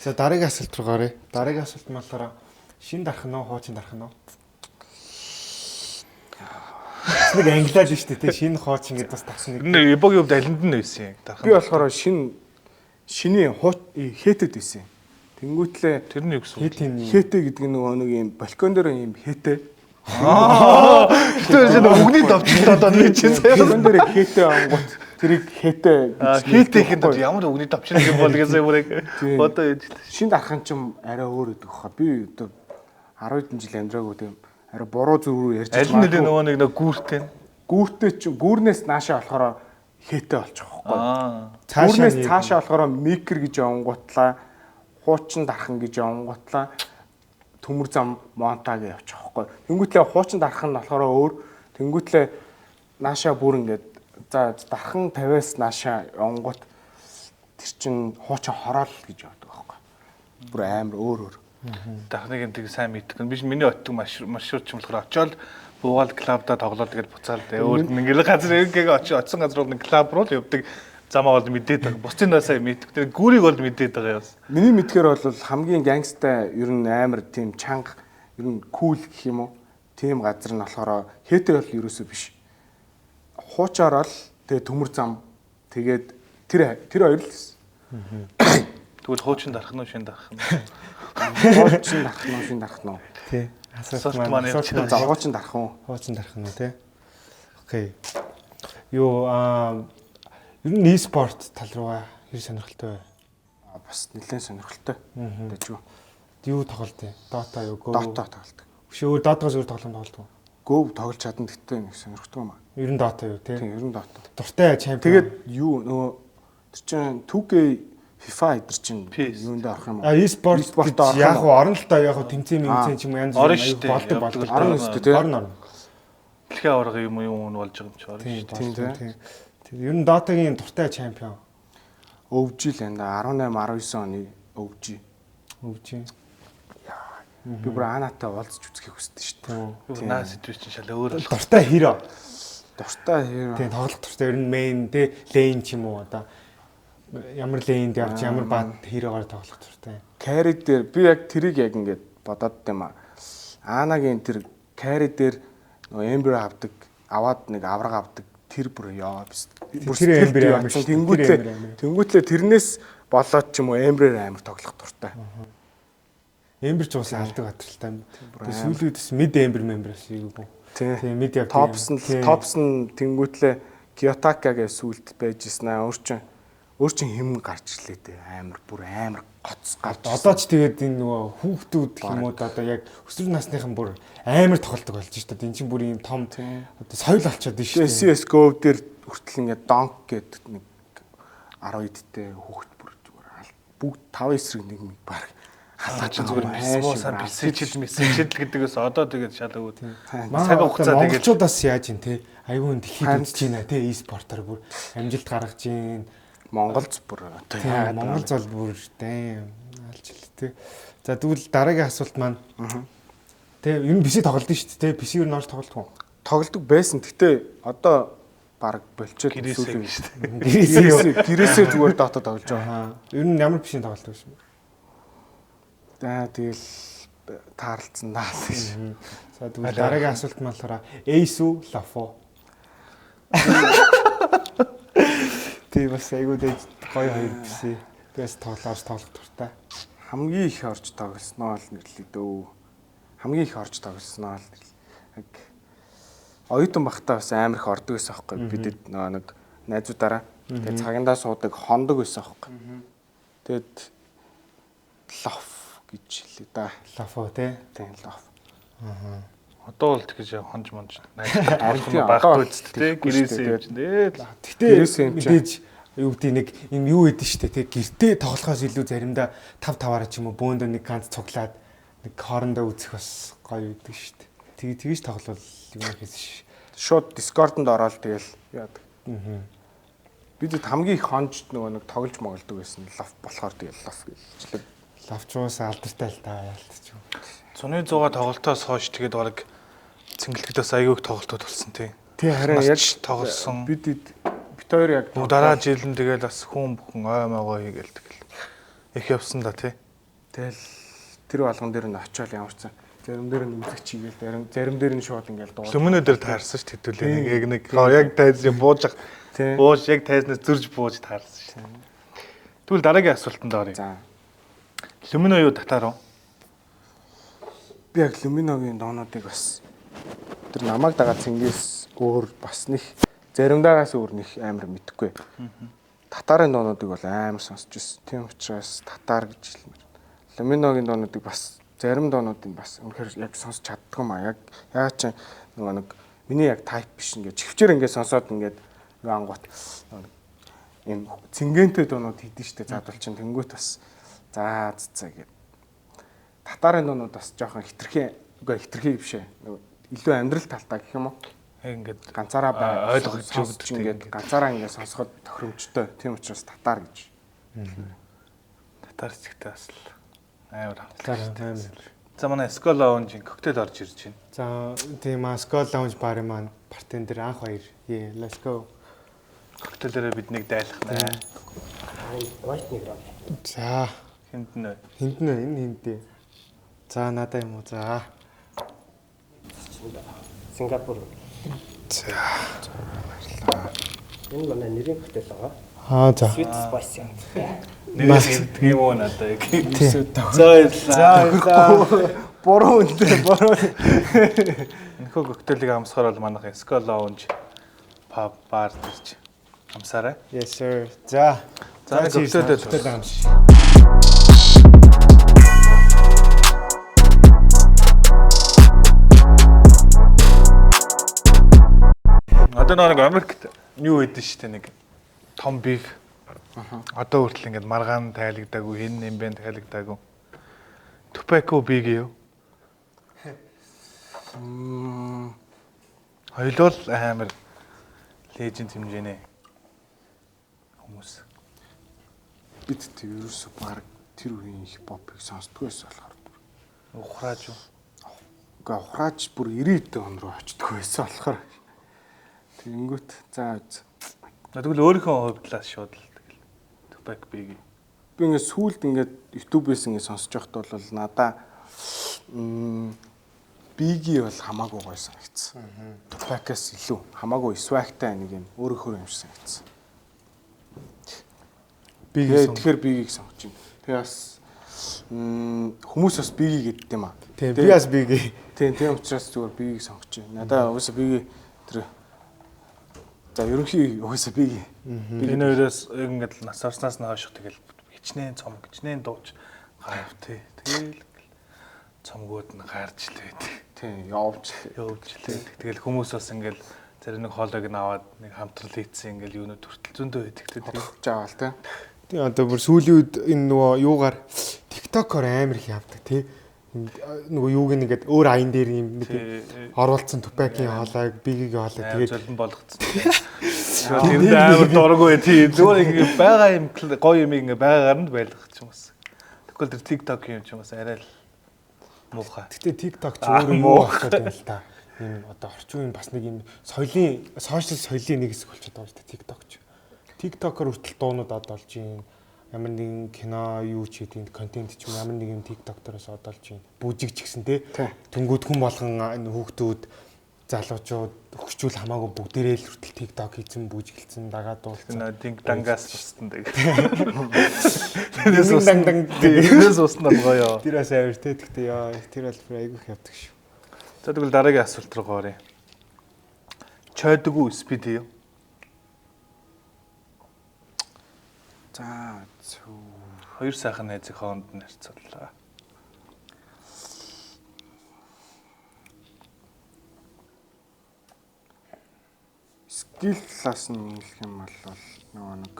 За дараагийн асуулт руу гаръя. Дараагийн асуулт нь болохоор шин дарах нь уу, хуучин дарах нь уу? Нэг англиал нь шүү дээ, тий. Шинэ хуучин гэдэг бас дарсан нэг. Эбогийн хувьд алинд нь байсан юм. Би болохоор шиний хээтэд байсан. Тэнгүүтлээ тэр нь юу гэсэн үг? Хээтэй гэдэг нь нөгөө нэг юм балкон дээр юм хээтэй. Тэр чинь үгний давчлаа одоо нэг чинь сая. Балкон дээр хээтэй ангууд тэрийг хээтэй гэж хээтэй ихэд ямар үгний давчлаа юм бол гэсэн юм яг одоо яаж шин дарах нь ч арай өөр гэдэг хаа. Би одоо 10 хэдэн жил амьдраагүй тийм арай буруу зүг рүү ярьж аль нь нэлээ нөгөө нэг гүүртэй. Гүүртэй чинь гүүрнээс наашаа болохоор хээтэй болчих واخгүй. Гүүрнээс цаашаа болохоор микер гэж явангуутлаа, хуучин дархан гэж явангуутлаа, төмөр зам монта гэж явчих واخгүй. Тэнгүүтлээ хуучин дархан нь болохоор өөр, тэнгүүтлээ наашаа бүр ингээд за дархан 50-аас наашаа явангуут тэр чин хуучин хороол гэж явдаг байхгүй. Бүр амар өөр өөр. Дахныг энэ тийг сайн мэддэг. Би миний оттог маршрут ч юм болохоор очиод буугаал клубдаа тоглоод тэгэл буцаал өөр нэг газар ингээ очиод очсон газар бол нэг клуб руу л явдаг. Замаа бол мэдээд байгаа. Бусдын даа сайн мэддэг. Тэр гүрийг бол мэдээд байгаа юм. Миний мэдхээр бол хамгийн гангста ер нь амар тийм чанга ер нь кул гэх юм уу? Тийм газар нь болохоор хэтэр бол ерөөсөө биш. Хуучаар л тэгээ төмөр зам тэгээд тэр хоёр л гэсэн. Тэгвэл хуучин дарах нь уу шин дарах нь? Хуучин дарах нь уу шин дарах нь уу? Тий. Асуулт маань за хуучин дарах уу? Хуучин дарах нь уу тий. Окей. Юу Ер нь e-sport тал руугаа хэр сонирхолтой вэ? Бас нэлээд сонирхолтой. Дэжгүй. Юу тоглолт юм? Dota юу? Go? Dota тоглодог. Биш өөр Dota-гаас өөр тоглоом тоглодог уу? Go тоглож чадна гэхдээ нэг сонирхдаг юм аа. Ер нь Dota юу те? Тийм, ер нь Dota. Дуртай champion. Тэгээд юу нөгөө тэр чинь 2K FIFA эдэр чинь PS. юунд орох юм А e-sport E-sport гэж орох яг юм уу орно л доо яг уу тэмцээн мэмцэн ч юм уу янз Орно бүрийн шүү аюу дээ. болдог болдог. Явдаг Орно шүү дээ, тий. Орно орно. Дэлхийн аварга юм уу юм болж байгаа юм чи орно Тийм шүү дээ. тийм тийм. Тэр ер нь Dota-гийн дуртай champion OG л энэ 18 19 оны OG. OG. Би бүр Анатай уулзч үзхийг хүсдэг шүү дээ. Би бүр наа сэдвэр чинь шал өөр болох. Дуртай hero. Дуртай hero. Тийм тоглох дуртай ер нь main тий lane ч юм уу одоо ямар lane-д явж ямар бат hero-гоор тоглох дуртай. Carry дээр би яг тэрийг яг ингээд бодоод юм аа. Анагийн тэр carry дээр нөгөө Ember авдаг, аваад нэг авраг авдаг тэр бүр ёо биш. Бүр Тэр сэтгэлд Ember амар ятсан. шүү дээ. Тэр Тэнгүүтлээ Ember амар. тэнгүүтлээ тэрнээс болоод ч юм уу Ember-ээр амар тоглох дуртай. Ember ч уусаа алдаг батралтай. Тэгээ сүүлийн үед бас mid Ember member бас ийгүү. Тийм mid явдаг. Топсон топсон тэнгүүтлээ Kiyotaka гэж сүулт байж ирсэн аа. Өөр чин хэм гарч ирлээ дээ. Амар бүр амар гоц гарч ирсэн. Одоо ч тэгээд энэ нөгөө хүүхдүүд гэх юм уу да одоо яг өсвөр насныхан бүр амар тоглолдог болж шít. Энэ чинь бүр ийм том одоо соёл болчиход байна шүү дээ. CS:GO дээр хүртэл ингээд donk гэдэг нэг 10 эдтэй хүүхэд бүр зүгээр бүгд 5 эсрэг нэг нэг баг Халаа чи зүгээр бисмуусаа бисэчл мессежл гэдгээс одоо тэгээд шал өгөөд. Манай Цаг хугацаа тэгээд монголчуудаас яаж юм те айгүй н дэлхийд үзэж байна те e-спортоор бүр амжилт гаргаж байна. Монголз бүр одоо Тийм яагаад Монгол зол бүр дэм алжил те. За тэгвэл дараагийн асуулт маань те ер нь PC тоглолдог шүү дээ те PC ер нь орж тоглолдог уу? тоглодог байсан. Гэтэ одоо баг болчиход гэрээсээ гэж шүү дээ. Гэрээсээ юу? Гэрээсээ зүгээр Dota тоглож байгаа. Аа ер нь ямар PC тоглолдог вэ? Аа тэгэл таарлцсан даа л гэж. За тэгвэл дараагийн асуулт маань болохоор Ace үү Love уу? Тий бас айгүй дэж гоё хоёр PC. Би бас тоглоорч тоглох дуртай. Хамгийн их орж тоглосноо л нэрлэе дөө. Хамгийн их орж тоглосноо л нэрлэе. Яг оюутан багтаа бас амар их ордог байсан аахгүй бидэд нөгөө нэг найзуудаараа. Тэгээд цагандаа суудаг хондог байсан аахгүй. Тэгээд лов гэж хэлээ да. Love уу те. Тийм лов. Одоо бол тэгэж хонж монж найзтай Харин тоглох тийм, нь байхгүй одоо үст те тэгэхгүй шүү гэрээсээ дээ. явж дээ. Гэтэ Гэрээсээ юм чинь. мэдээж юу гэдэг нэг юм юу гэдэг штэ те гэртээ тоглохоос илүү заримдаа 5 5-аараа ч юм уу бөөндөө нэг ганц цуглаад нэг хоорондоо үзэх бас гоё байдаг штэ. Тэг тэгж тоглол юм хийсэн ш. Шууд Discord-нд ороод тэгэл яадаг. Бидэд хамгийн их хонж нөгөө нэг тоглож моголдог байсан лов болохоор тэгэл лов гэлчлээ. Лавчуус алдартай л та яалтч юм. Зуны 100 тоглолтоос хойш тэгээд бараг цэнгэлтэд бас айгүй их тоглолтууд болсон тий. Тий харин яг тоглосон. Бидэд бит хоёр яг Бүх дараа жил нь тэгэл бас хүн бүхэн ой могоо хийгээл тэгэл их явсан да тий. Тэгэл тэр болгон дээр нь очиод ямар ч сан зарим дээр нь үзэгч хийгээл зарим дээр нь шууд ингээл дуу. Лүмөнө дээр таарсан ш тэдүүлээ нэг яг нэг яг тайз бууж Тий. бууж яг тайзнаас зөрж бууж таарсан ш. Тэгвэл дараагийн асуултанд оръё. За Лүмөнө юу татаар уу? би яг Люминогийн доонуудыг бас тэр намайг дагаад цэнгээс өөр бас нэг заримдаагаас өөр нэг амар мэдэхгүй. Татарын доонуудыг бол амар сонсч ирсэн. Тийм учраас татар гэж хэлмээр. Люминогийн доонуудыг бас зарим доонуудыг бас үнэхээр яг сонсч чаддгүй маа. Яг яа ч нөгөө нэг миний яг тайп биш ингээд чихвчээр ингээд сонсоод ингээд юу ангуут нөгөө нэг юм цэнгэнтэй доонууд хийдэж штэ заадвал чинь тэнгуут бас за за гэд татарын дуунууд бас жоохон хитрхи үгүй хитрхи биш ээ. Нөгөө илүү амьдрал талтай гэх юм уу? Яг ингээд Ганцаараа бай ойлгож сонсч өгдөг ингээд ганцаараа ингээд сонсоход тохиромжтой. Тийм учраас татар гэж. татар цэгтэй бас л амар Татар хамтлаг. амар. За манай Skull Lounge-ийн коктейл орж ирж байна. За тийм аа Skull Lounge бар маань бартендер анх хоёр. Yeah, let's go. Коктейлээрээ биднийг дайлах нэ. White Negro. За Хинд нэ. хинд нэ энэ хиндээ. За надаа юм уу за. Сингапур. За. Энэ манай нэрийн коктейл байгаа. Аа за. Sweet spicy. Нэрээс хэвдэг юм уу надаа яг. Тий. За баярлалаа. Буруу үнтэй буруу. Энэхүү коктейлийг амсахаар бол манайх Skull Lounge pub bar төрч Амсаарай. Yes sir. За. За, нэг cheers. коктейлтэй Коктейл амш. Одоо нэг Америкт юу өгдөн штэ нэг том биф. Одоо хүртэл ингээд маргаан тайлагдаагүй, хэн юм бэ тайлагдаагүй. Tobacco big юу? Хоёулаа л амар леженд хэмжээний хүмүүс. Бид тэр ерөөсөө баг тэр үеийн хипхопыг сонсдгүй байсан болохоор бүр. Ухрааж юу? Үгүй ухрааж бүр 90 хэдэн он руу очдгүй байсан болохоор. Тэнгүүт за үз. Тэгвэл өөрийнхөө хувьд л шууд л тэгэл Tupac Biggie. Би ингээд сүүлд ингээд YouTube-ээс ингээд сонсож байхад бол надаа Biggie бол хамаагүй гоё санагдсан. Tupac-аас илүү хамаагүй swag-тай нэг юм өөрөөхөө юм шиг санагдсан. Biggie Тэгээ тэгэхээр Biggie-г сонгож байна. Тэгээ бас хүмүүс бас Biggie гэдэг юм аа. Тийм, би бас Biggie. Тийм, тийм учраас зүгээр Biggie-г сонгож байна. Надаа угаасаа Biggie тэр за ерөнхий угаасаа Biggie. Энэ хоёроос яг ингээд нас орсноос нь хойш тэгэл хичнээн цомог, хичнээн дууч гарав тий. Тэгэл ингээл цомгууд нь гарч л байд. Тийм, явж л. Явж л байдаг. Тэгэл хүмүүс бас ингээл зарим нэг хоолойг нь аваад нэг хамтрал хийцэн ингээл юунууд хүртэл зөндөө байдаг тий. Бодож аваал тий. Тийм одоо бүр сүүлийн үед энэ нөгөө юугаар TikTok-оор амар их явдаг тий. Нөгөө юуг нь ингээд өөр аян дээр юм нэг оруулсан Tupac-ийн хоолойг, Biggie-гийн хоолойг Тэгээд тэгээд золбон болгоцсон. Тэр амар дургүй тий. Зүгээр ингээ байгаа юм гоё юм ингээ байгаагаар нь байлгах ч юм бас. Тэгвэл тэр TikTok юм ч юм бас арай л муухай. Гэтэ TikTok ч Аа, өөрөө юу муу. болчиход байна л та. Ийм одоо орчин үеийн бас нэг юм соёлын сошиал соёлын нэг хэсэг болчиход байгаа шүү дээ TikTok ч. TikTok-оор хүртэл дуунууд одолж гин. Ямар нэгэн кино юу ч хийдэг контент ч юм ямар нэг юм TikTok дээрээс одолж гин. Бүжиг ч гэсэн тий. Тэнгүүд хүн болгон энэ хүүхдүүд залуучууд хөгжүүл хамаагүй бүгдээрээ л хүртэл TikTok хийцэн бүжиглцэн дагаад дуулсан. Энэ динг дангаас тусдан дэг. Динг данг данг Тэрнээс уснаа гоё. Тэр бас амар тий. Тэгтээ яа тэр бол бүр айгүйх явдаг шүү. За тэгвэл дараагийн асуулт руу оръё. Чойдгүй спид юу? За зү. Хоёр сайхан найзын хооронд нь харьцууллаа. Скил талаас нь хэлэх юм бол нөгөө нэг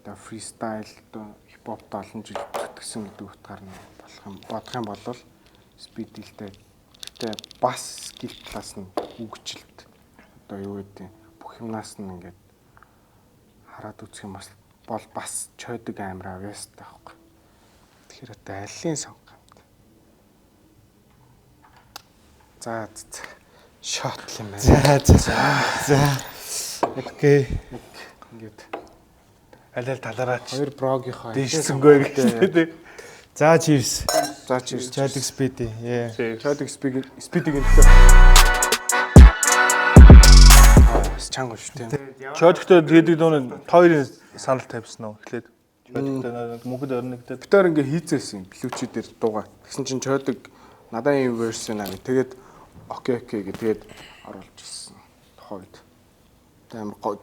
одоо фристайл одоо хипхопт олон жил зүтгэсэн гэдэг утгаар нь болох юм бодох юм бол спидилтэй гэтээ бас скил талаас нь үгчлэлт одоо юу гэдэг бүх юмнаас нь ингээд хараад үзэх юм бас бол бас чойдог амар авьяастай байхгүй. Тэгэхээр одоо алийн сонгох юм бэ? За за. Шот л юм байна. За за. За. Окей. Ингээд Аль аль талаараа ч хоёр брогийнхоо дээшсэнгүй гэж тий. За cheers. За cheers. Чойдог speedy. Yeah. Чойдог спиг спидиг энэ. Аа, бас чанга шүү дээ. Чойдогтой хийдэг дууны хоёрын санал тавьсан уу эхлээд. Чойдогтой нэг мөнхөд орнигдээд Бид хоёр ингээ хийцээсэн блүүчи дээр дуугаа. Тэгсэн чинь чойдог надад ийм верс байна гэх. Тэгээд окей окей гэ тэгээд оруулж ирсэн. Тухайн үед. Тэгээд амар гой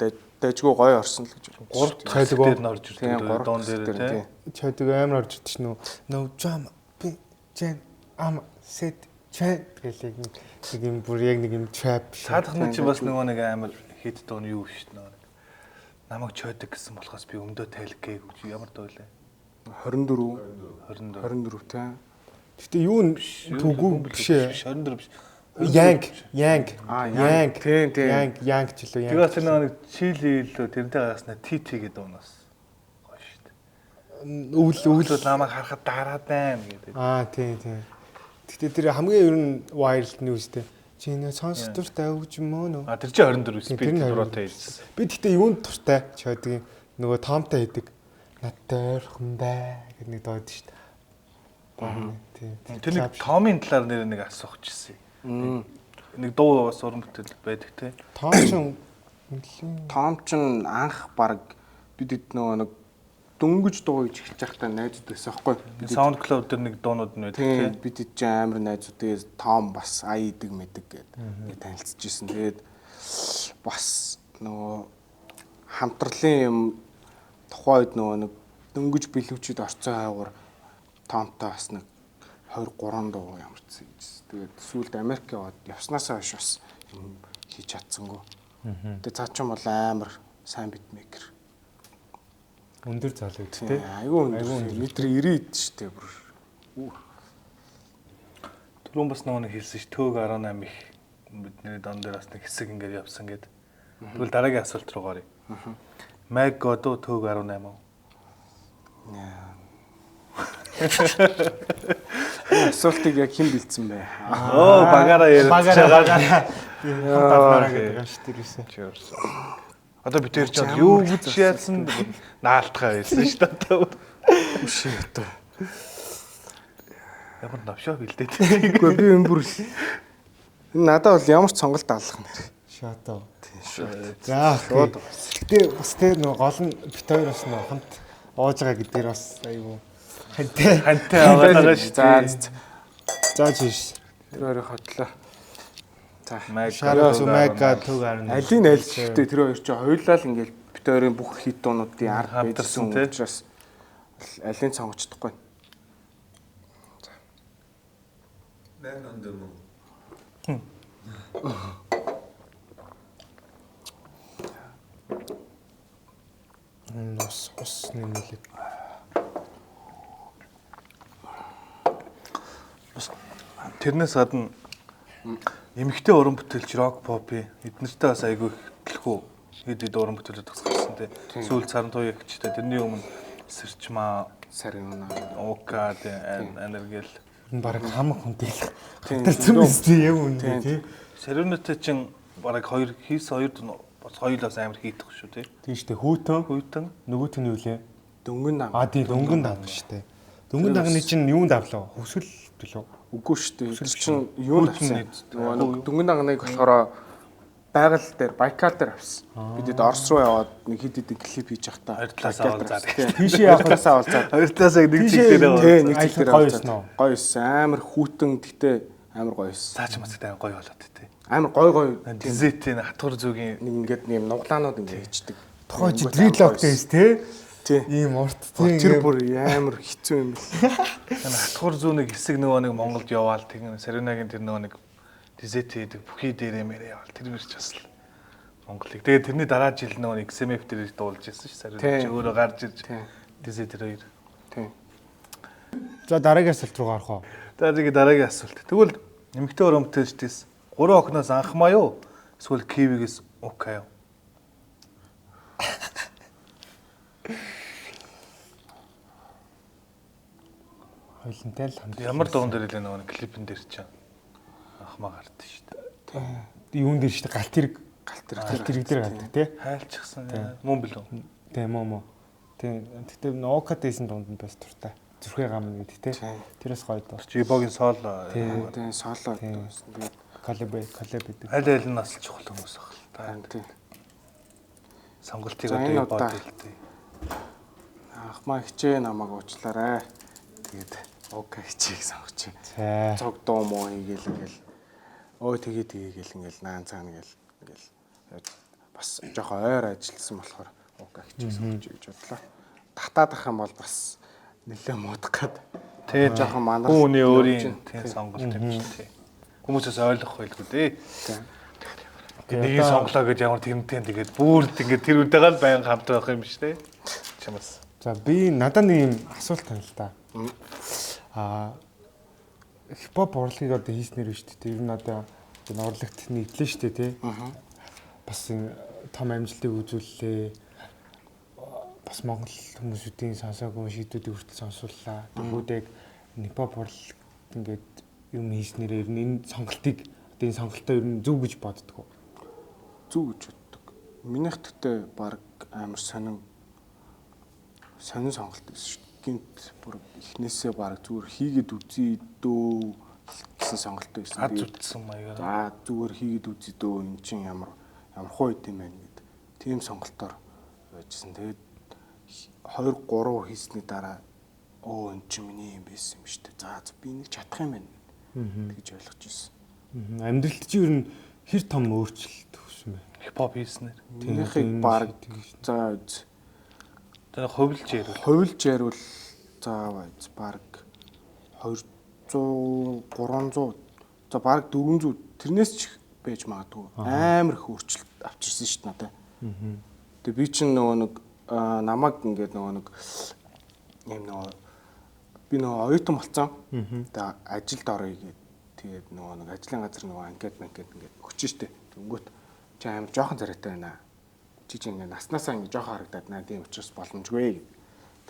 дайжгүй гоё орсон л гэж. гурав дахь дээр нь орж Тийм, ирдэг гурав дуун дахь дээр дээр, тий. тийм. Чойдог амар орж ирдэг шнэ. No drama. Би чэн ам set чэн гэх яг нэг юм бүр яг нэг юм trap. Цаадах нь чи бас нөгөө нэг амар хит дуун юу шүү дээ нөгөө нэг. Намайг чойдог гэсэн болохоос би өмдөө тайлг гээгүй чи ямар дуу лээ? 24 24. 24 тий. Гэтэ юу н түгүү биш ээ. 24 биш. Янг, янг. Аа, Янг. Тийм, тийм. Янг, янг ч лөө янг. Тэгээ бас нөгөө нэг чили илүү тэрнтэй гаргаснаа ТТ гэдэг дуунаас гоё шүү дээ. Өвөл өвөл. Өвөл намайг харахад дараад байна гэдэг. Аа, тийм тийм. Гэтэ тэр хамгийн ер нь viral news те. Чи нэ сонсох дуртай өгч юм уу нөө? А тэр чинь 24 Тийм, спид тэр нь 24. дураатай хэлсэн. Би гэтэ юунд дуртай чойдгийн нөгөө тоомтой хийдэг. Надтай ойрхон бай гэдэг нэг дуу байдаг шүү дээ. Тийм. Тэр нэг Томын талаар нэр нэг асуух гэсэн. Нэг дуу бас уран бүтээл байдаг те. Том ч нэлийн Том ч анх баг бид хэд нөгөө нэг дөнгөж дуу хийж эхэлж байхдаа найзууд байсан байхгүй. Бид хэд- SoundCloud дээр нэг дуунууд нь байдаг Тийм те. бид хэд ч амар найзууд тэгээд Том бас ая идэг мэдэг гээд ингээд танилцж ирсэн. Тэгээд бас нөгөө Хамтрлын юм тухайн үед нөгөө нэг дөнгөж бэлүүчид орцсон хайгуур Томтой бас нэг 23 дуу ямарчсан хийжсэн. Тэгээд сүүлд Америк яваад явснаасаа хойш бас юм хийж чадсангүй. Тэгээд цаа чинь бол амар сайн битмейкер. Өндөр залуу гэдэг Тийм тий. айгүй өндөр. Метр 90 ид штэ бүр. Түрүүн бас нөгөө нэг хэлсэн ш төөг 18 их бидний дан дээр бас нэг хэсэг ингээд явсан гэд. Тэгвэл дараагийн асуулт руу гаръя. Маг годо төөг 18 уу? Энэ асуултыг яг хэн бэлдсэн бэ? Оо багаараа яриад Багаараа байгаа. багаараа. Хамт алмаараа гэдэг юм шүү дээ юусэн. Одоо бид тэр чинь юу гэж яасан наалтгаа байсан шүү дээ одоо. Үшээ одоо. Ямар новшоо бэлдээд. Үгүй би энэ бүр энэ надад бол ямар ч сонголт алах нэр. Шатаа. За шууд. Гэтэ бас тэр нөгөө гол нь бит хоёр бас нөгөө хамт ууж байгаа гэдгээр бас айгүй хантай. Хантай аваад байгаа шүү За дээ. За чиш. тэр хоёрын хотлоо. За. Маг Шараас Мага төг 18. Алийг аль гэхдээ тэр хоёр чинь хоёулаа л ингээл бит хоёрын бүх хит дуунуудын ард Хамтарсан, байжсан тий. учраас алийг сонгож чадахгүй. Man on the moon. Энэ ус нэмэлээ. Тэрнээс гадна эмэгтэй уран бүтээлч рок попи эднэртэй бас айгүй их төлхөө хэд хэд уран бүтээлүүд бас гарсан тий. Сүүл царан туяа гэгчтэй тэрний өмнө Сэрчмаа, Сариуна. Ука тий анергэл. Энэ баг хамаг хүнтэй л. Тийм, Хамтарсан биз дээ яг үнэ Тийм. тий. Сариунатай чин бараг хоёр хийс хоёр бас хоёулаас амар хийдэх шүү тий. Тийм шүү дээ. Хүүтэн Хүйтэн нөгөөт нь юу лээ? Дөнгөн дан. А тийм дөнгөн дагна шүү дээ. Дөнгөн дагны чинь юунд авлаа? Хөвсгөл билүү? Үгүй шүү дээ. Тэр чинь юунд Хүүтэн авсан? нэг Нөгөө нэг дөнгөн дагныг болохоор байгаль дээр Байкал дээр авсан. Бид хэд Орос руу яваад нэг хэд хэдэн клип хийж явахдаа Хоёр талаасаа Байкал дээр уулзаад. авсан. Тийм. Тийшээ явах Хоёр талаасаа уулзаад. хоёр талаас яг нэг чиг Тийшээ дээр Тий, нэг Аялал чиг дээр гоё уулзаад. байсан уу? Гоё байсан. Амар хүүтэн гэтээ амар гоё байсан. Цааш мацтай амар гоё болоод тий. Амар гоё гоё. Дизетийн хатгар зүгийн Нэг ингээд нэг юм нуглаанууд ингээд хийждэг. Тухай чи дридлок дэс тий. Тий. Ийм урт тий. Тэр бүр амар хэцүү юм бэл. Тэр хатгуур зүүн нэг хэсэг нөгөө нэг Монголд яваал тэгэн Сариунагийн тэр нөгөө нэг дизет хийдэг бүхий дээрээ мэрэ яваал тэр мэрч бас л Монголыг. Тэгээд тэрний дараа жил нөгөө нэг XMF дээр дуулж ирсэн ш Сариуна Тий. чи өөрөө гарч ирж Тий. дизет тэр хоёр. Тий. За дараагийн асуулт руу гарах уу? За тэгээ дараагийн асуулт. Тэгвэл эмэгтэй уран бүтээлчдээс гурван охиноос анхмаа юу? Эсвэл Кивигээс Ука юу? Хоёлынтай л хамт. Ямар дуун дээр илээ нөгөө нэг клипэн дээр чинь анхмаа гардсан шүү дээ. Юун дээр шүү дээ галт тэрэг Галт тэр галт тэрэг дээр гардаг тий. Хайлчихсан мөн билүү? Тий мó мó. Тий. Гэтэ Нока дээсэн дунд нь бас туртай. Зүрхээ гамна гэдэг тий. Тий. Тэрээс гоё доо. Жибогийн соло Тий. Тий, соло Тий. байсан. Тэгээд Колеб колеб гэдэг. аль аль нь бас чухал хүмүүс баг л та. тий. Сонголтыг За, одоо энэ Ибод удаа. хэлдэг. Анхмаа хичээ намайг уучлаарай. Тэгээд окей хичээг сонгоч. За. Цог дуу муу хийгээл ингээл өө тэгээ тэгээгээл ингээл наан цаана гээл ингээл явж бас жоохон ойр ажилласан болохоор окей хичээг сонгоч гэж бодлоо. Татаад ах юм бол бас нэлээ муудах гээд. Тэ жоохон манар. Хүн хүний өөрийн явж тийм байна. сонголт юм чинь тий. Хүмүүсээс ойлгох байлгүй дээ. Тий. Нэг сонголоо гэж ямар тэрнтэй тэгээд бүрд ингээд тэр үдээгээ л баян хамт байх юм биш тий. Чамаас. За би надад нэг юм асуулт байна л да. Аа хипхоп урлагийг одоо хийснээр биш үү? Ер нь одоо энэ урлагт нэгдлээ шүү дээ тий. Бас энэ том амжилтыг үзүүллээ. Бас монгол хүмүүсүүдийн сонсоогүй шийдвүүдийг хүртэл сонсууллаа. Тэнгүүдийг хипхоп урлаг ингээд юм хийснээр ер нь энэ сонголтыг одоо энэ сонголтоо ер нь зөв гэж боддгоо. Зүг гэж боддог. Минийх тэгтээ баг амар сонин сонин сонголт байсан шүү дээ. Гинт бүр эхнээсээ баг зүгээр хийгээд үзье дөө гэсэн сонголт байсан. Аз Тэгээд үтсэн маягаар. За зүгээр хийгээд үзье дөө эн чинь ямар ямар хуу юм байна гэд. Тийм сонголтоор байжсэн. Тэгээд 2 3 хийсний дараа оо эн чинь миний юм байсан юм шүү дээ. За би энийг чадах юм байна гэд. Тэгж ойлгож ирсэн. Амьдралд чи ер нь хэр том өөрчлөлт төрсэн бэ? Хипхоп хийснээр. Минийхийг баг за Тэгээ хувилж ярил. Хувилж ярил за баг 200 300 за баг 400 тэрнээс ч байж магадгүй. Амар их өөрчлөлт авчирсан шүү дээ надад. Тэгээ би чинь нөгөө нэг намайг ингээд нөгөө нэг юм нөгөө би нөгөө оюутан болцсон. Тэгээ ажилд оръё гээд тэгээд нөгөө нэг ажлын газар нөгөө анкет манкет ингээд өгч штэ. Тэнгүүт чи амар жоохон царайтай байна. Чи чи ингээд наснаасаа ингээд жоохон харагдаад наа тийм учраас боломжгүй гэд.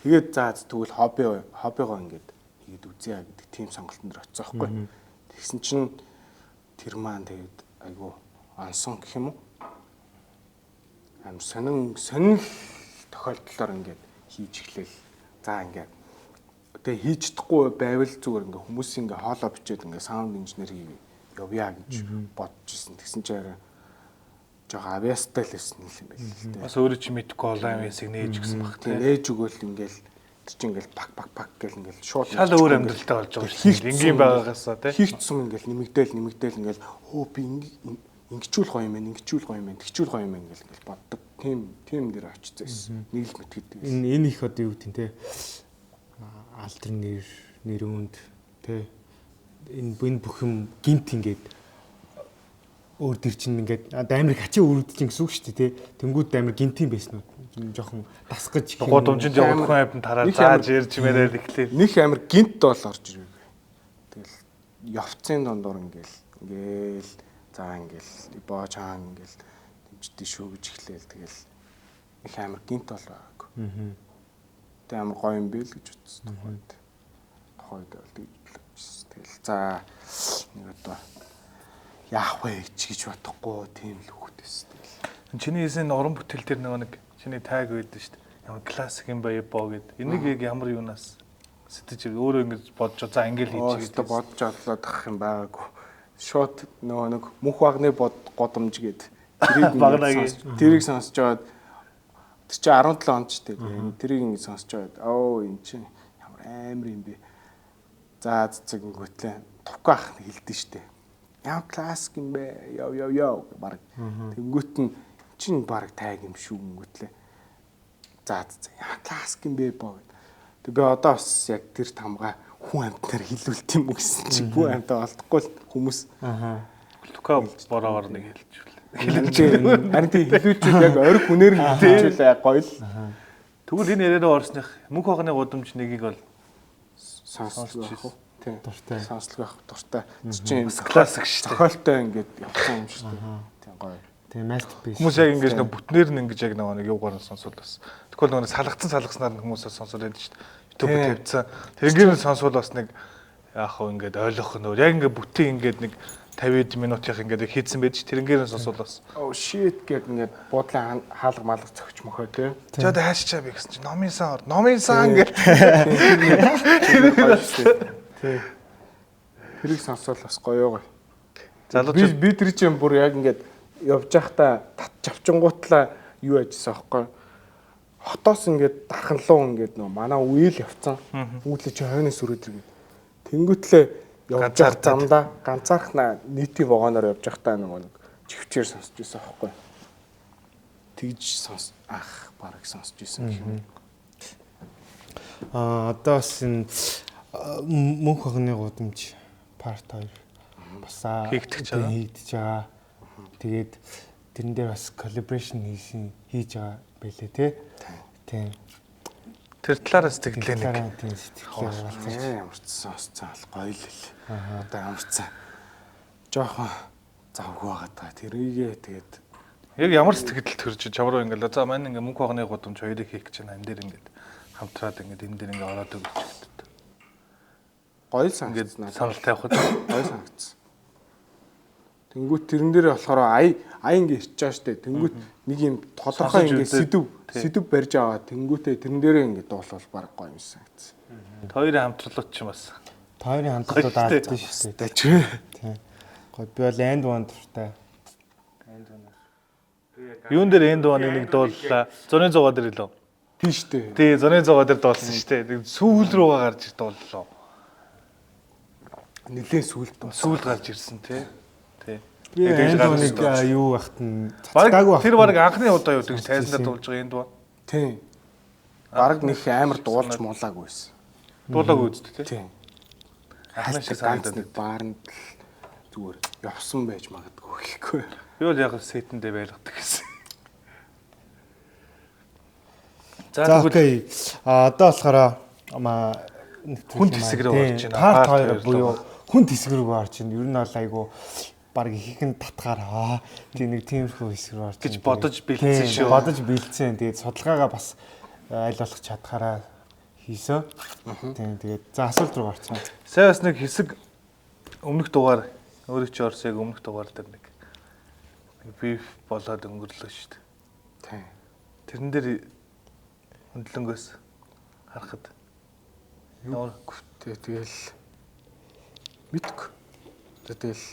Тэгээд за тэгвэл хоббигоо ингээд хийгээд үзье гэдэг тийм сонголтын дээр очсон байхгүй. Тэгсэн чинь тэр маань тэгээд айгу онсон гэх юм уу? Амар сонин тохиолдлоор ингээд хийж эхлэв. За ингээд тэгээ хийж чадахгүй байвал зүгээр ингээ хүмүүс ингээ хоолоо бичээд ингээ саунд инженер хийе явъя гэж бодож исэн. Тэгсэн чинь арай жоохон авиастай л байсан юм байл л дээ. Бас өөрөө чи мэдэхгүй олон юм хэсэг нээж өгсөн баг тий. Нээж өгөөл ингээл тэр чинь ингээл пак пак пак гэл ингээл шууд шал өөр амьдралтай болж байгаа шүү дээ. Энгийн байгаагаасаа тий. Хийх тусам ингээл нэмэгдээл ингээл хөө би ингэчүүл гоё юм байна, ингэчүүл гоё юм байна, тэгчүүл гоё юм байна гэл ингээл боддог. Тийм дээр очиж байсан. Нэг л мэтгэдэг. Энэ их одоо юу гэдэг нь те алдар нэр үүнд те энэ бүх юм гинт ингээд өөр төр чинь ингээд амар их ачаа өрөвдөж чинь гэсэн үг шүү дээ те. Тэнгүүд амар гинтийн байсан уу? Жохон дасгаж гудамжинд явах хүн амьтан тараад зааж ярьж мэрэл эхлэв. Них амар гинт бол орж ирвэ. Тэгэл явцын дундуур ингээл за ингээл боочаан ингээл дэмждээ шүү гэж эхлээл тэгэл их амар гинт бол байгаагүй. Тэг амар гоё юм бэ л гэж утсан тухайд. Тухайд бол тэгж бодчихсон. Тэгэл за нэг одоо яах вэ гэж бодохгүй тийм л хүүхдээс тэгэл. Чиний хийсэн уран бүтээл дээр нөгөө нэг чиний таг байдаг шүү дээ. Ямар классик юм бэ бо гэд. Энийг яг ямар юунаас сэтгэж өөрөө ингэж бодож за ингээл хийчих гэж бодож одлоод ах юм байгаагүй. Шууд нөгөө нэг мөнх багны годомж гэд тэрийг сонсож аваад тэр чинь 17 онд ч тийм тэрийг ингэ сонсож аваад оо эн чинь ямар амар юм бэ. За цэцэг өнгөтлээ тувка ах хэлдэж штэ. Ямар классик юм бэ? Яв яв яв баг. Тэнгүүт нь чинь баг тайг юм шүү гингүүтлээ. За за яа классик юм бэ боо гэд. Тэг би одоо бас яг тэр тамга хүн амьтнаар хилүүлт юм уу гэсэн чинь хүн амьтаа олдохгүй л хүмүүс. Аа. Лука бороогоор нэг хэлчихвэл. Харин тийм хилүүлчихвэл яг ориг хүнээр нь хилүүлчихвэл гоё л. Тэгвэл энэ яриараа орсных мөнх багны гудамж нэгийг бол сонсч байх уу? Тийм. Дуртай. Сонслог байх дуртай. Чинь классик шүү дээ. Зохиолтой ингээд явсан юм шүү дээ. Тийм гоё. Тийм masterpiece. Хүмүүс яг ингэж нэг бүтнээр нь ингэж яг нэг юугаар нь сонсвол бас. Тэгвэл нөгөө салгацсан салгаснаар нь хүмүүсээ сонсвол байдаг шүү дээ. YouTube тавьсан. Тэрнгээр нь сонсвол бас нэг яах вэ ингээд ойлгох нь өөр. Яг ингээд бүтэн ингээд нэг 50 минутынх ингээд хийцэн байж тэрнгээр нь сонсвол бас. Oh shit гэд ингээд буудлын хаалга малга цогч мөхөө тий. Чи одоо хаашчаа бэ гэсэн чи номын сан ор. Номын сан гэд. Тий. Тэрийг сонсвол бас гоё гоё. Залуучууд би тэр чинь бүр яг ингээд явж байхдаа татчавчингуутлаа юу яжсэн аахгүй. Хотоос ингээд дарханлуу ингээд нөө манай үеэл явцсан. Үүтлээ чи хойноос өрөөд иргээд. Тэнгүүтлээ явж явах замдаа ганцаархнаа нийтийн вагоноор явж байхдаа нөгөө нэг чивчээр сонсч байсан аахгүй. Тэгж сонс ах бараг сонсч байсан гэх юм. Аа одоо бас энэ мөнх багны гудамж part 2 бас хийгдэж байгаа. Хийгдэж байгаа. Тэгээд тэрэн дээр бас collaboration хийж байгаа байлээ тий. Тийм. Тэр талаараа сэтгэлээ нэг. Тийм сэтгэлээ хуваалцаж. Ямар ч сонсцсон бол гоё л л. Одоо ямар ч жоохон завгүй байгаа та. Тэрийгээ тэгээд яг ямар сэтгэл төрж чамруу ингээл за маань ингээ мөнх багны гудамж хоёрыг хийх гэж байна. Энэ дээр ингээд хамтраад ингээд энэ дээр ингээ ороод өгч гэдэг. Гоё л санагдсан. Санал тавих үү? Гоё санагдсан. Тэнгүүт тэрэн дээр болохоор ая ингээ ирч байгаа штэ. Тэнгүүт нэг юм тодорхой ингээ сэдв барьж аваа. Тэнгүүтээ тэрэн дээрээ ингээ дуулвал баг гоё юм санагдсан. Хоёрын хамтралууд ч юм бас. Хоёрын хамтралууд аалдсан шүү дээ. Тийм. Гоё би бол and one дуртай. And one. Юун дээр and one-ы нэг дууллаа. Зуны зугаа дээр илүү. Тийм штэ. Тий, зуны зугаа дээр дуулсан штэ. Сүүл рүүгээ гарч дууллаа. Нилээн сүүлд сүүл гарч ирсэн тий. Тий. Би Тэгж энд гарсан нэг шүү. юу байхад нь Бараг цацдаагүй тэр бараг анхны удаа юу тэгж тайзан дээр дуулж байгаа энэ дуу. Тийм. Бараг нэг амар дуулж муулаагүй байсан. Дуулаагүй үсттэй тий. Тийм. Анхны шиг Ганц санагдаад. нэг бааранд л зүгээр явсан байж магадгүй гэхгүй. Би бол яг сетэндээ байлгадаг гэсэн. За За тэгвэл окей. А одоо болохоор ама Хүнд хэсэг рүү орж байна. Part Part 2 хоёр буюу руу. хүнд хэсэг рүү орж байна. Ер нь бол айгу баг ихэнх татгаар аа тийм нэг тиймэрхүү хэсэг рүү орж Гэж байна. бодож бэлдсэн Тийм, шүү. Бодож бэлдсэн. Тэгээд судалгаагаа бас аль болох чадхаараа хийсэн. Тийм тэгээд за асуулт руу орцсон. Сая бас нэг хэсэг өмнөх дугаар өөрөө чи орсон яг өмнөх дугаар дээр нэг биф болоод өнгөрлөө шүү дээ. Тийм. Тэрэн дээр хөндлөнгөөс харахад ямар Тэгээ тэгэл мэдгүй. Тэгэл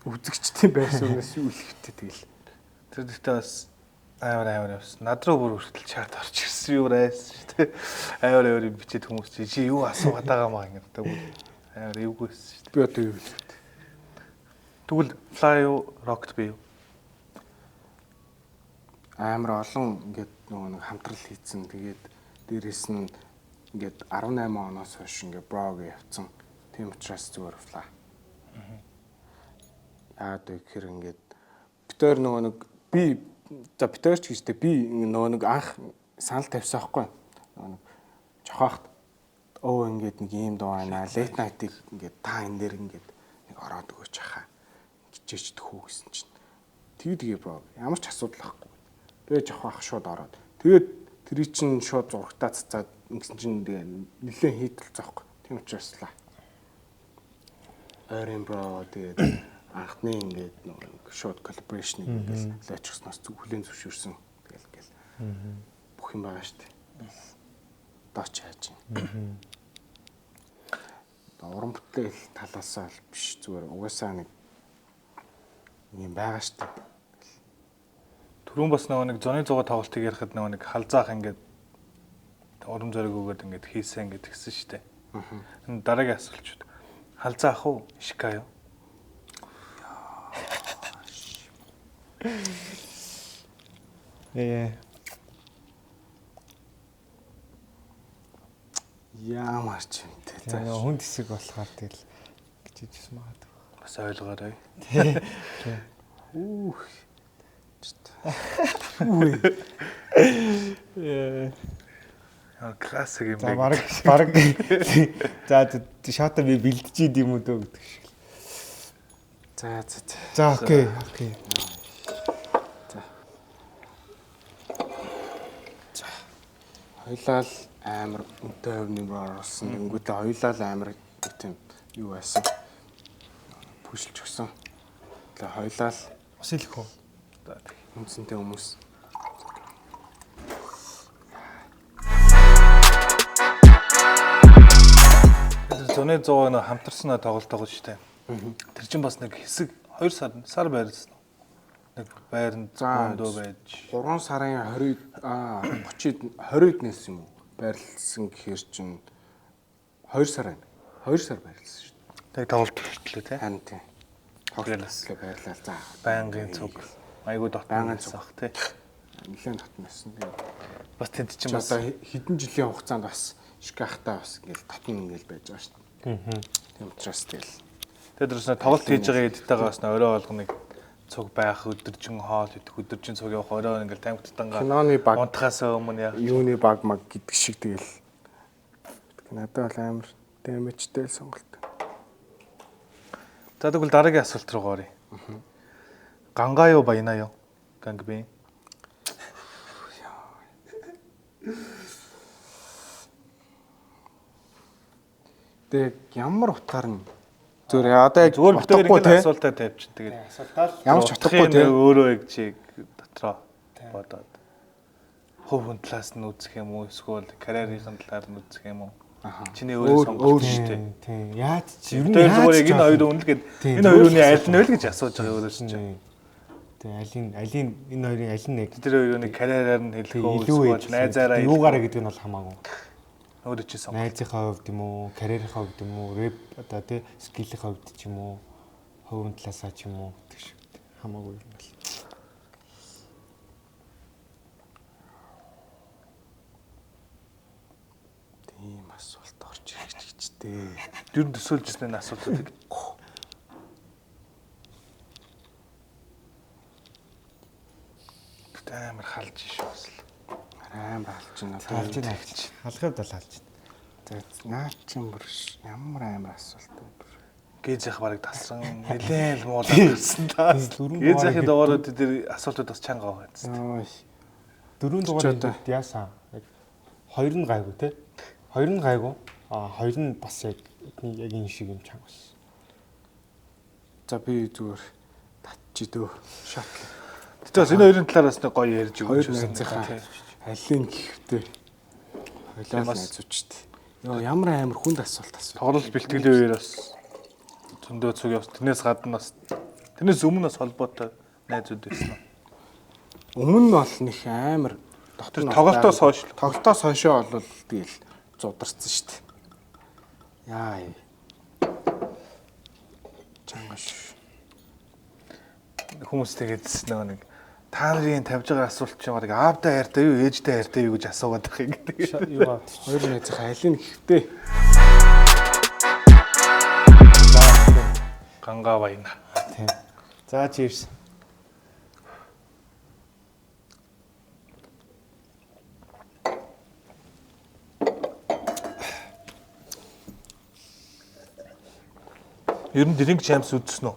үзэгчдийн байр сууриас юу хэлэхтэй тэгэл. тэр дэхтэй бас амар амар явсан. Над руу бүр хүртэл чат орж ирсэн юу райс шүү дээ. Амар амар юм бичээд хүмүүс чи юу асуугаад байгаа маа ингэ тэ бүр амар эвгүй байсан шүү дээ. Би одоо юу хэлэх вэ? Тэгвэл fly юу rocket би юу? Амар олон ингээд нөгөө нэг хамтрал хийцэн. Тэгээд дээрэс нь ингээд 18 оноос хойш ингээд бро гэж явцсан. Тийм учраас зүгээр фла. Яагаад вэ гэхээр ингээд битээр нөгөө нэг би за битээр ч гэжтэй би нөгөө нэг анх санал тавьсан байхгүй. Нөгөө нэг жохоохт өө ингээд нэг ийм дуу байна. Late night-ыг ингээд та энэ дээр ингээд нэг ороод өгөөч хаа. Гिचээч төхөө гэсэн чинь. Тэгээ тэгээ бро ямар ч асуудал байхгүй. Тэгээ жохоох шууд ороод. Тэгээд тэрий чинь шууд зурагтаа цацаад ингэсэн чинь тэгээ нэлээд хийдэл зоохгүй. Тийм учраас л. Ойрын бро тэгээд анхны ингээд нөгөө нэг шууд collaboration-ыг ингээд лоочсноос зүг хүлээн зөвшөөрсөн. Тэгэл ингээл бүх юм байгаа шүү дээ. Дооч яаж юм. Одоо уран бүтээл талаасаа л биш зүгээр угаасаа нэг юм байгаа шүү дээ. Түрүүн бас нөгөө нэг зуны 100 тоглолтыг ярихад нөгөө нэг халзаах ингээд урам зориг өгөөд ингээд хийсэн ингээд тэгсэн шүү дээ. Энэ дараагийн асуулт. Халзаах уу? Ишка юу? Ээ. Ямар ч юм те. За Тэгээ хүнд хэсэг болохоор тэгэл гэж хэлсэн магадгүй. Бас ойлгоорой. Үүх. Яа, классик юм За бэ. бараг бараг за шата би бэлдэж идэм үү дөө гэдэг шиг. За за за. За окей окей. Хоёлаа л амар үнэтэй хувь нэмэр оруулсан. Тэнгүүтээ хоёлаа л амар нэг тийм юу байсан. Пүшилж өгсөн. Тэгээ хоёлаа л Бас хэлэх үү? За, тэг. үндсэнтэй хүмүүс. Тэр зуны 100 нөө хамтарсан нөө тоглолт байгаа шүү дээ. Тэр чинь бас нэг хэсэг 2 сар сар байрлсан уу? Нэг байранд За, өндөө байж. 3 сарын 20 аа 30 20-д нээсэн юм уу? Байрлалсан гэхээр чинь 2 сар байна. 2 сар байрлалсан шүү дээ. Тэг тоглолт хүртлээ тий. Харин тийм. Тэгэл Тоглолт байрлал. За. Байнгын цуг. Айгуу дотн Байнгын байсан ах тий. Нилээн дотн байсан. Тэгээд Бас тэнд чинь чи бас одоо хэдэн жилийн хугацаанд бас шкафтаа бас ингээл дотн ингээл байж байгаа шүү дээ. Тийм учраас тэгэл тэр дээрс нөө тоглолт хийж байгаа эдтэйгээ бас нөө орой болгоныг цуг байх, өдөржин хоол идэх, өдөржин цуг явах, орой ингээл тамхитангаа Киноны баг. унтахаас өмнө яах. юуны баг маг гэдэг шиг тэгэл надад бол амар дэмэжтэй л сонголт. За тэгвэл дараагийн асуулт руу оръё. Гангаа юу баяна юу? Гангбин. Тэгээ ямар утгаар нь зүгээр одоо яг Зүгээр бид хоёр утгагүй ингэ те асуултаа тавьчих. Тэгээд Асуултаа ямар ч утгагүй те өөрөө яг чи дотроо бодоод хувь хүн талаас нь үзэх юм уу эсвэл карьерийн талаар нь үзэх юм уу? Чиний өөрөө сонголт шүү дээ. Тийм. Яаж чи ер нь Тэр зүгээр яаж яг энэ хоёр үнэл гээд Тийм, энэ хоёр зүгээр үний аль нь вэ гэж асууж байгаа өөрөөс чинь. Тийм. Тийм алин алин энэ хоёрын аль нь яг Тэр хоёр үний карьераар нь хэлэх тийм үү илүү эсвэл найзаараа хэлэх үү? юугаараа гэдэг нь бол хамаагүй. Өөрөө чи сонголт. Найзынхаа хувьд юм уу, карьерийнхаа хувьд юм уу, рэп одоо тий скилийнхаа хувьд ч юм уу, Хувийн талаасаа ч юм уу гэдэг шиг хамаагүй юм бол. Тийм асуулт орж ирэх гэж дээ. Ер нь төсөөлжсэн энэ асуултуудыг. Тэгт амар халж шүү бас л. Амар алж байна. Алж байна алж. Халахад бол алж байна. За наа чин бүр ямар амар асуулт вэ? Гээж яах барыг тасран нилээн л муулаад гарсан та. Дөрвөн Гээж яахын дугаар дугаарууд дээр асуултууд бас чанга аваад байсан. Йоо. Дөрвөн Чи дугаар одоо- ингээд яасан? Яг хоёр нь гайгүй те. Хоёр нь гайгүй. А хоёр нь бас яг яг энэ шиг юм чанга байсан. За би зүгээр татчих дөө. Шат. Тэгтээ бас энэ хоёрын талаар бас нэг гоё ярьж Хоёр өгч байсан. найзынхаа алийг гэхвтэй. Хоёлаа Бас- найзуучт. Йоо ямар амар хүнд асуулт асуу. Тоглолт бэлтгэлийн үеэр бас зөндөө цуг явсан. Тэрнээс гадна бас тэрнээс өмнө бас холбоотой найзууд байсан. Өмнө нь бол них амар Тэр тоглолтоос хойш л. Тоглолтоос хойшоо бол тэгэл зударсан шүү дээ. Яа. Чангаш. Хүмүүс тэгээд нөгөө нэг та нарын тавьж байгаа асуулт чинь баг аавдаа хайртай юу, ээждээ хайртай юу гэж асуугаад байх юм гэдэг. Юу аа. Хоёр найзынхаа алийг гэхвтэй. Ганга баяна. Тийм. За cheers. Ер нь Drink Champs үзсэн үү?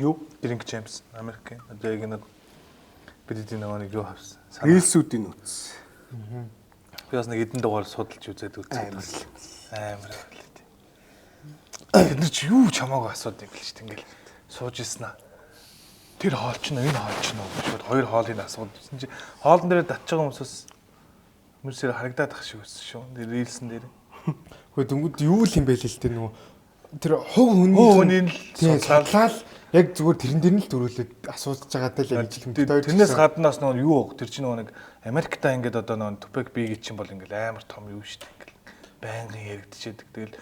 Юу? Drink Champs Америкийн одоо яг нэг бид эдийн нөгөө нэг юу авсан. Санаа. Рилсүүдийн үтс. Би бас нэг эдэн дугаар судалж үзээд үзээд Амар бас амар л дээ. Тэд нар чи юу ч хамаагүй асуудаг юм бэл ч ингээл сууж ирсэн аа. Тэр хоол ч нөө энэ хоол ч нөө гэж шууд хоёр хоолыг асууд. Тэгсэн чи хоолн дээр татж байгаа хүмүүсээс хүмүүсээр харагдаад ах шиг байсан шүү. Тэр рилсэн дээр. Хөө дөнгөд юу л юм бэ л л дээ нөгөө тэр хувь хүний Хувь хүний л тийм судлаа. судлаа л яг зүгээр тэрэн дээр нь л дөрүүлээд асууж байгаатай л яг ижил Тэр- Тэрнээс гадна бас нөгөө юу вэ? Тэр чинь нөгөө нэг Америкта ингээд одоо нөгөө Tupac Biggie чинь бол ингээд амар том юу шүү дээ. Ингээд байнгын яригдчихэд. Тэгэл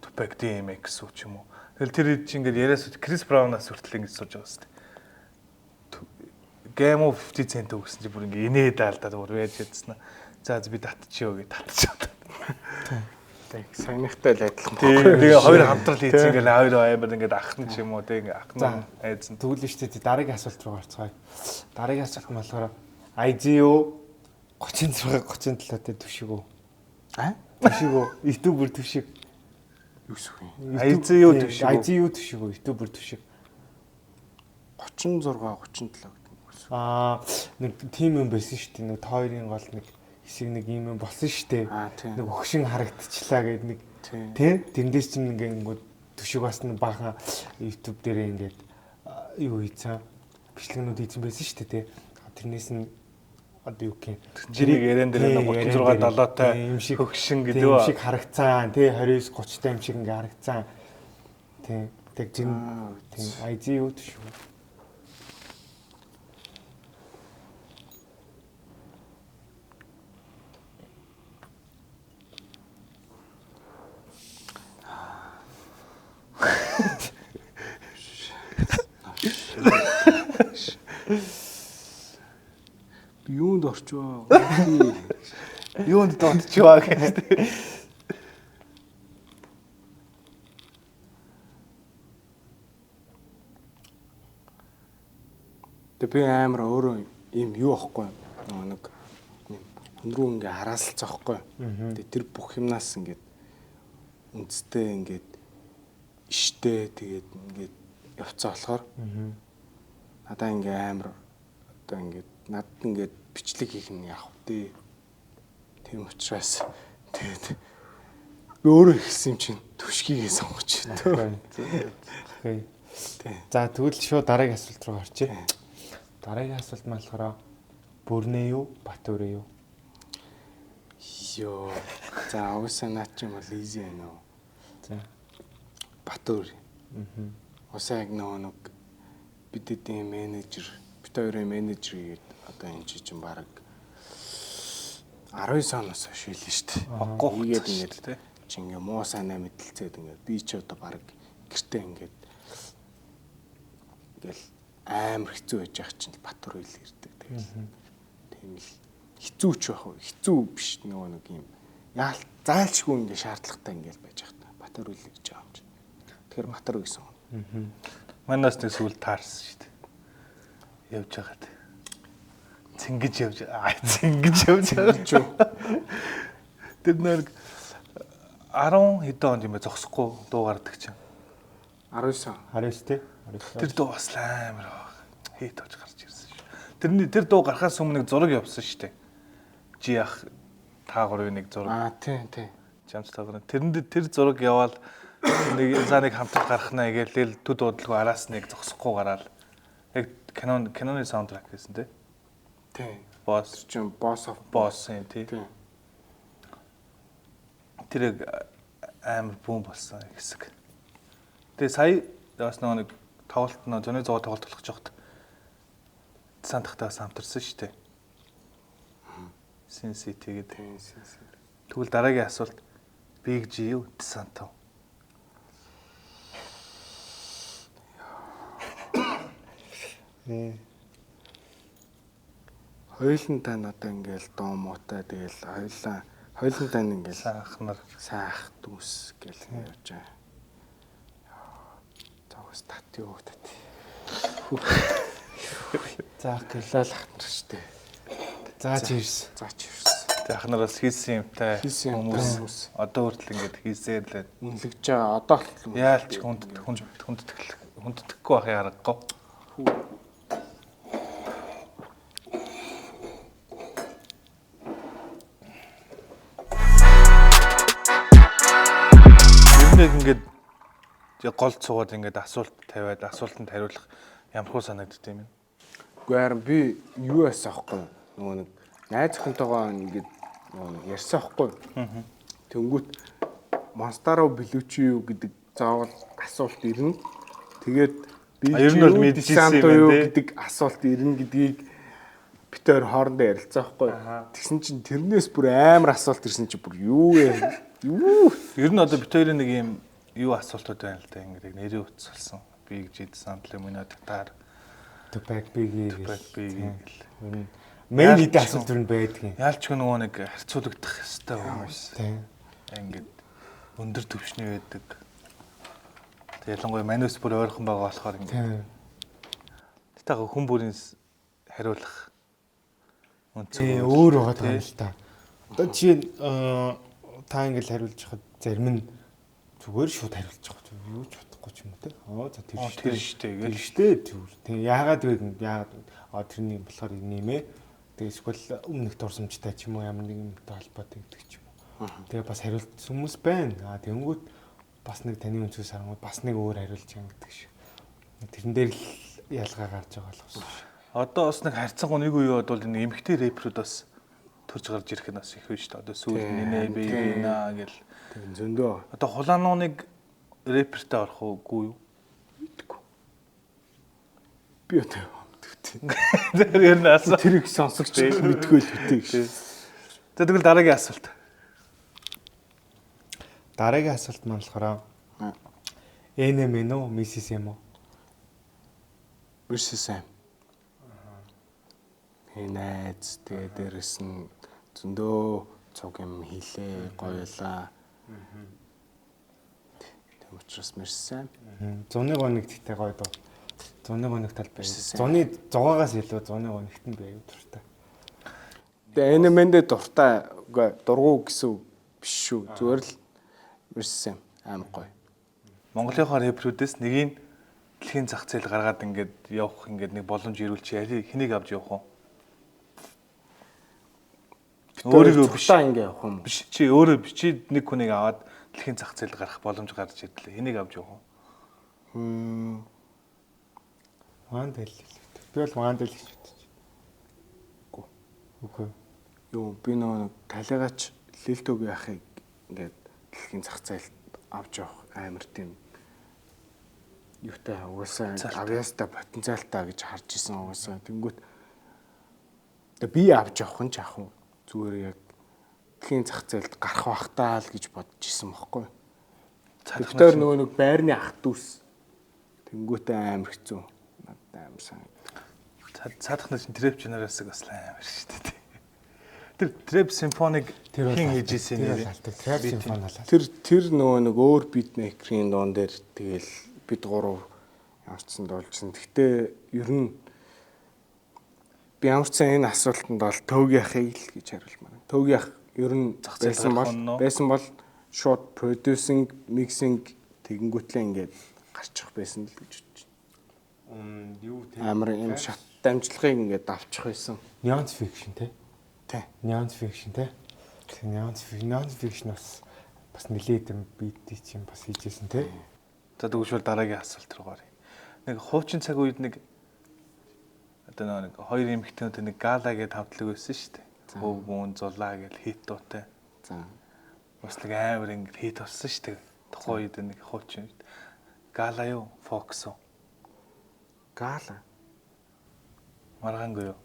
Tupac DMX үү ч юм уу. Тэгэл тэр хэд чинь ингээд яриас Chris Brown-аас хүртэл ингээд сууж байгаа шүү дээ. Game of 50 Cent өгсөн чи бүр ингээд инээд алдаад бүр байж ядсан. За за би татчихё гэж татчиход. Тэг саяныхтай л адилхан. Тэгээ хоёр хамтрал хийсэн ингээд хоёр амар ингээд ах нь ч юм уу тэг ингээд ах За. нь айдсан. Тэгвэл шүү дээ дараагийн асуулт руу орцгоё. Дараагийн асуулт нь болохоор IGO 36 37 дээр түшиг үү? А? Түшиг үү? YouTuber түшиг. Юу гэсэн юм? IGO түшиг үү? IGO түшиг үү? YouTuber түшиг. 36 37 гэдэг юм гэсэн. Аа нэг тим юм байсан шүү дээ. Нэг та хоёрын гол нэг хэсэг нэг юм юм болсон шүү дээ. Аа, тийм. Нэг өгшин харагдчихлаа гэдэг нэг Тийм. тий Тэндээс чинь ингээ ингүүд түшиг бас нэг баахан YouTube дээрээ ингээд юу хийцэн бичлэгнүүд хийцэн байсан шүү дээ тий. Тэрнээс нь одоо юу гэх юм. Жирийг яриан дээр нэг 36 7-тай юм шиг хөгшин тийм, гэдэг юм үү? шиг харагцсан тий 29 30 та юм шиг ингээ харагцсан. Тий. Тэг жин Аа, тийм IGU түшиг. Би юунд орчвоо? Юунд дутчихваа гэж тий. Тэг би амар өөрөө ийм юу ахгүй нөгөө нэг юм хүн рүү ингээ хараасалцсан ахгүй. Тэг тэр бүх юмнаас ингээд үндэстэй ингээд иштэй тэгээд ингээд явцсан болохоор надаа ингээ амар одоо ингээд надад ингээд бичлэг хийх нь яах вэ? Тийм учраас тэгээд би өөрөө ихсэн юм чинь түшгийг сонгож байна. Окей. Тий. За тэгвэл шууд дараагийн асуулт руу орчих. Дараагийн асуулт маань болохоор бүрнээ юу, Батүрээ юу? Йоо. За уусаа наад чинь бол easy байна уу? За. Батөр. Аа. Усаа яг нөгөө нэг бидний менежер, бит хоёрын менежер гээд одоо энэ чинь баг 19 оноос хойш хэлнэ шүү дээ. Охгүй Ийгээд хугацаа ингээд шүү дээ. чи ингээ муу сайнаа мэдлцээд ингээд би ч одоо баг гэртээ ингээд Ингээл амар хэцүү байж байгаа чинь Батөр үйл ирдэг. Тэгэл тийм л хэцүү ч байх уу? Хэцүү биш нөгөө нэг юм яал зайлшгүй ингээ шаардлагатай ингээл байж байгаа та. Батөр үйл ирж байгаа юм чинь. Тэгэхээр Батөр үйл сонгоно. Манаас нэг сүүл таарсан шүү дээ. Явж байгаад. Цэнгэж явж цэнгэж явж байгаа. Тэр нэг 10 хэдэн онд юм бэ зогсохгүй дуу гардаг чинь. 19 он. 19 тий. 19. Тэр дуу бас л амар хейт авч гарч ирсэн шүү. Тэрний тэр дуу гарахаас өмнө нэг зураг явсан шүү дээ. Жи ах та гурвын нэг зураг. Аа тий тий. Жамц та гурвын. Тэрэнд тэр зураг яваал нэг за нэг хамтрал гарах наа гээл тэгэл төд удалгүй араас нэг зогсохгүй гараал. Яг киноны саундтрак байсан тий. Тий. Boss Тэр чинь Boss of Boss юм тий. Тий. Тэр яг амар бүүн болсон хэсэг. Тэгээ сая бас нөгөө нэг тоглолт нөө зөний зоо тоглолт болох гэж байхад сантахтаа хамтарсан шүү дээ. Sin City гэдэг. Тий. Sin City. Тэгвэл дараагийн асуулт Big G юу Santo? Хоёулантай надаа ингээл доо муутай тэгэл хоёулантай нь ингээл Сайн ах нар сайн ах дүүс гэл явж байгаа. Зогс тат юу тат. За Гэлэл ах нар штэ. За cheers. За cheers. Тэг ах нар бас хийсэн юмтай Хийсэн юмтай хүмүүс хүмүүс. одоо хүртэл ингээд хийсээр л байна. Үнэлэгдэж байгаа одоо л Яалч хүнд хүнд хүндэтгэл хүндэтгэхгүй байхын аргагүй. Ер нь яг ингээд яг голд суугаад ингээд асуулт тавиад асуултанд хариулах ямар хуу санагдд юм бэ? Үгүй харин би юу яасан аахгүй нөгөө нэг найз охинтойгоо ингээд нөгөө нэг ярьсан аахгүй. Тэнгүүт Monstaro Belucci юу гэдэг заавал асуулт ирнэ. Тэгээд би А, ер нь бол мэдчихсэн юм байна, юу тий? гэдэг асуулт ирнэ гэдгийг бит хоёр хоорондоо ярилцсан аахгүй. Тэгсэн чинь тэрнээс бүр амар асуулт ирсэн чинь бүр юу вэ? Юу? Ер нь одоо бит хоёрын нэг юм юу асуултууд байна л да ингээд яг нэрийн утас болсон. Би гэж идсэн амтлын мөнөө татар Tupac Biggie гэл. Tupac Biggie гэл. Ер нь Мэн хэдэн асуулт ер нь байдгийн. Яалч нөгөө нэг харьцуулагдах ёстой хүмүүс. Тийм. Ингээд өндөр түвшний байдаг. Тэг ялангуяа манус бүр ойрхон байгаа болохоор ингээд Тийм. Гэтэ яг хүн бүрийн хариулах үнцэг Тий, өөр байгаа юм л та. Одоо жишээ нь та ингээл хариулж хахад зарим нь зүгээр шууд хариулж байгаа. Юу ч бодохгүй ч юм уу те. Аа за тэр Оо, шүү тэр шүү дээ Тэр гэл. шүү дээ тэр. Тий, яагаад вэ гэнэ? Яагаад вэ? Аа тэрний болохоор энэ юм ээ. Тэгээ эсвэл өмнөх дурсамжтай ч юм уу ямар нэг юмтай холбоотой гэдэг ч юм уу. Тэгээ бас хариулт хүмүүс байна. Аа тэгэнгүүт бас нэг таны өнцгөөс харангуут бас нэг өөр хариулж байгаа гэдэг шиг. Тэрэн дээр л ялгаа гарч байгаа л байна. Одоо бас нэг харьцангуй нэг үе бодвол энэ эмэгтэй рэпрүүд бас төрж гарч ирэх нь бас их биш үү? Одоо сүүл Тийм, нинэ би тийм. наа гэл. Тийм зөндөө. Одоо хулаанууныг рэпертэй орох уугүй юу? Мэдгүй. Би одоо мэдгүй. Тэр ер нь асуу. Тэрийг сонсогч мэдгүй л үтэй гэж. За тэгвэл дараагийн асуулт. Дараагийн асуулт маань болохоор NMN үү, Mrs. M үү? Versus M. Хэ найз тэгээ дээрэс нь зөндөө цуг юм хийлээ, гоёлаа. Тийм учраас Versus M. Зуны гоног гэхдээ гоё дуу. Зуны гоног тал бай. Versus M. Зуны зугаагаас илүү зуны гоногт нь би аюу дуртай. Тэгээ NMN-д дуртай үгүй дургу гэсэн үг биш шүү. Зүгээр л Versus M амар гоё. Монголынхоо рэпрүүдээс нэгийг дэлхийн зах зээл гаргаад ингээд явах ингээд нэг боломж ирүүл чи аль хэнийг авч явах вэ? Өөрийгөө биш. Өөрийгөө ингэ явах юм уу? Биш чи өөрөө биш чи нэг хүнийг аваад дэлхийн зах зээл гарах боломж гарч ирлээ. Хэнийг авч явах вэ? Ван тэл л үү. Би бол ван тэл гэж бодож. Үгүй. Үгүй. Юу би нөгөө нэг талигач Лилтөгийн ахыг ингээд дэлхийн зах зээлд авч явах амар тийм юутай угаасаа авьяастай потенциалтай гэж харж исэн угаасаа тэнгүүт тэгээ би авч явах нь ч ах уу зүгээр яг дэлхийн зах зээлд гарах бах таа л гэж бодож исэн бохгүй. Цаадах Тэр нөгөө нэг байрны ах дүүс тэнгүүтээ амар хэцүү. Амар санагдав. Цаадах нь чинь trap generation бас амар шүү дээ. Тэр trap symphonic Тэр бол хин алдаг. хийж исэн Тэр бол нэрээ. алдаг. Trap symphony бол алдаг. Тэр нөгөө нэг өөр beatmaker-ийн дуун дээр тэгэл бид гурав ямар ч сан дуулжсан. Гэхдээ ер нь би ямар ч сан энэ асуултанд бол Төвгийнхыг л гэж хариулмаар. Төвгийнх ер нь Зах зээл байсан гарах бол нь нөө? байсан бол шууд producing, mixing тэгэнгүүтлээ ингээд гарчих байсан л гэж бодож байна. Юу те? Амар юм шат дамжлагыг ингээд авчих байсан. Neon fiction те. Тэ. Neon fiction те. Тэр Neon fiction, Neon fiction бас нилээд юм beat чинь бас хийжсэн те. За тэгвэл дараагийн асуулт руу гаръя. Нэг хуучин цаг үед нэг одоо нэг хоёр эмэгтэйнүүд нэг гала гэдээ хамтлаг байсан шүү дээ. Хөвгүн зулаа гэж хит дуутай. За. Бас нэг амар ингэ хит болсон шүү дээ. Тухайн үед нэг хуучин үед. Гала юу? Фокс уу? Гала. Маргаангүй юу?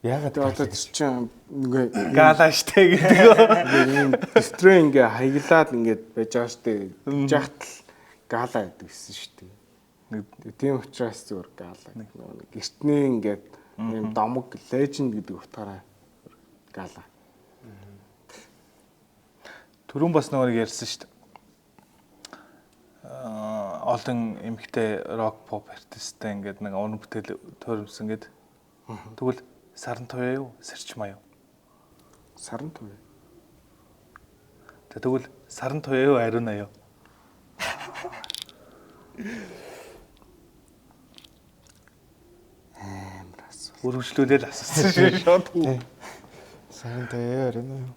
Яагаад Тэгээ одоо тэр чинь ингээ Гала штэ гэдэг. ийм дэвтрээ ингээ хаяглаад ингээд байж байгаа штэ. Жахтал гала гэдэг гэсэн штэ. Нэг Тийм учраас зүгээр гала. Нөгөө нэг эртний ингээд ийм домог legend гэдэг утгаараа гала. Түрүүн бас нөгөө нэг ярьсан шүү дээ. Олон эмэгтэй рок поп артисттэй ингээд нэг уран бүтээл төрөмсөн гэд. Тэгвэл Саран туяа юу? Сэрчмаа юу? Саран туяа. Тэгвэл Саран туяа юу? Ариуна юу? Амар асуу. Өргөжлүүлээл асуусан шүү шууд. Саран туяа ариуна юу?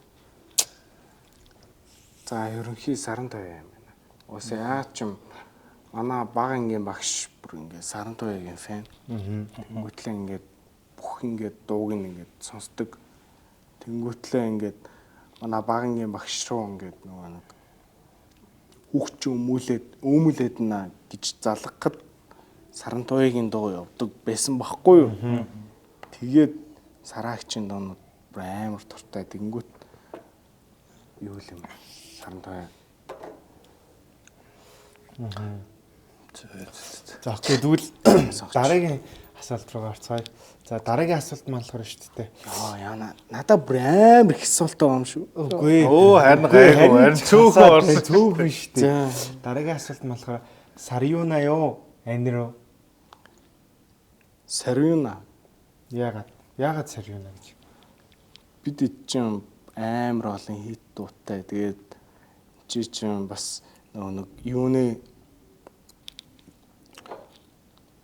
За ерөнхий саран туяа юм байна. Уус яа ч юм манай бага ангийн багш бүр ингээд саран туяагийн фэн. Тэнгүүтлээ ингээд бүх ингээд дууг нь ингээд сонсдог. Тэнгүүтлээ ингээд манай бага ангийн багш руу ингээд нөгөө нэг хүүхд чи өмүүлээд наа гэж залгахад саран туяагийн дуу явдаг байсан байхгүй юу? Тэгээд сараагчийн дуунууд бүр амар дуртай. Тэнгүүт юу л юм бэ? Саран туяа. За окей, тэгвэл дараагийн асуулт руу орцгоё. За дараагийн асуулт маань болохоор шүү дээ. Яа яана надаа бүр амар их асуулт байгаа юм шүү. Үгүй. Өө, харин гайгүй, харин цөөхөн орсон. Цөөхөн шүү дээ. За. Дараагийн асуулт маань болохоор Сарюна юу? Анир уу? Сарюна Яагаад? Яагаад Сарюна гэж? бид чинь амар олон хит дуутай. Тэгээд чи чинь бас нөгөө нэг юуны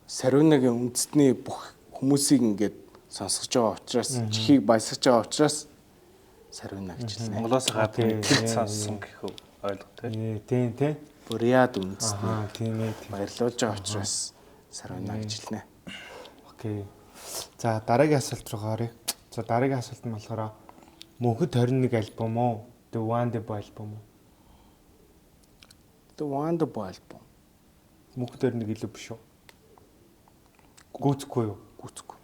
Сарюнагийн үндэстний бүх хүмүүсийг ингээд сонсгож байгаа учраас чихийг баясгаж байгаа учраас Сарюна гэж хэлнэ. Монголоос гадна Окей. тэр сонссон гэх үү ойлго тий. Ээ, тийм тий. Бурят үндэстний Аа, тийм ээ. тийм. баярлуулж байгаа учраас Сарюна гэж хэлнэ. Окей. За дараагийн асуулт руу оръё. За дараагийн асуулт нь болохоор Мөнхөд 21 альбом уу? The One The Boy альбом уу? The Wonder Boy альбом Мөнхөд 21 илүү биш үү? Гүцэхгүй юу? гүцэхгүй.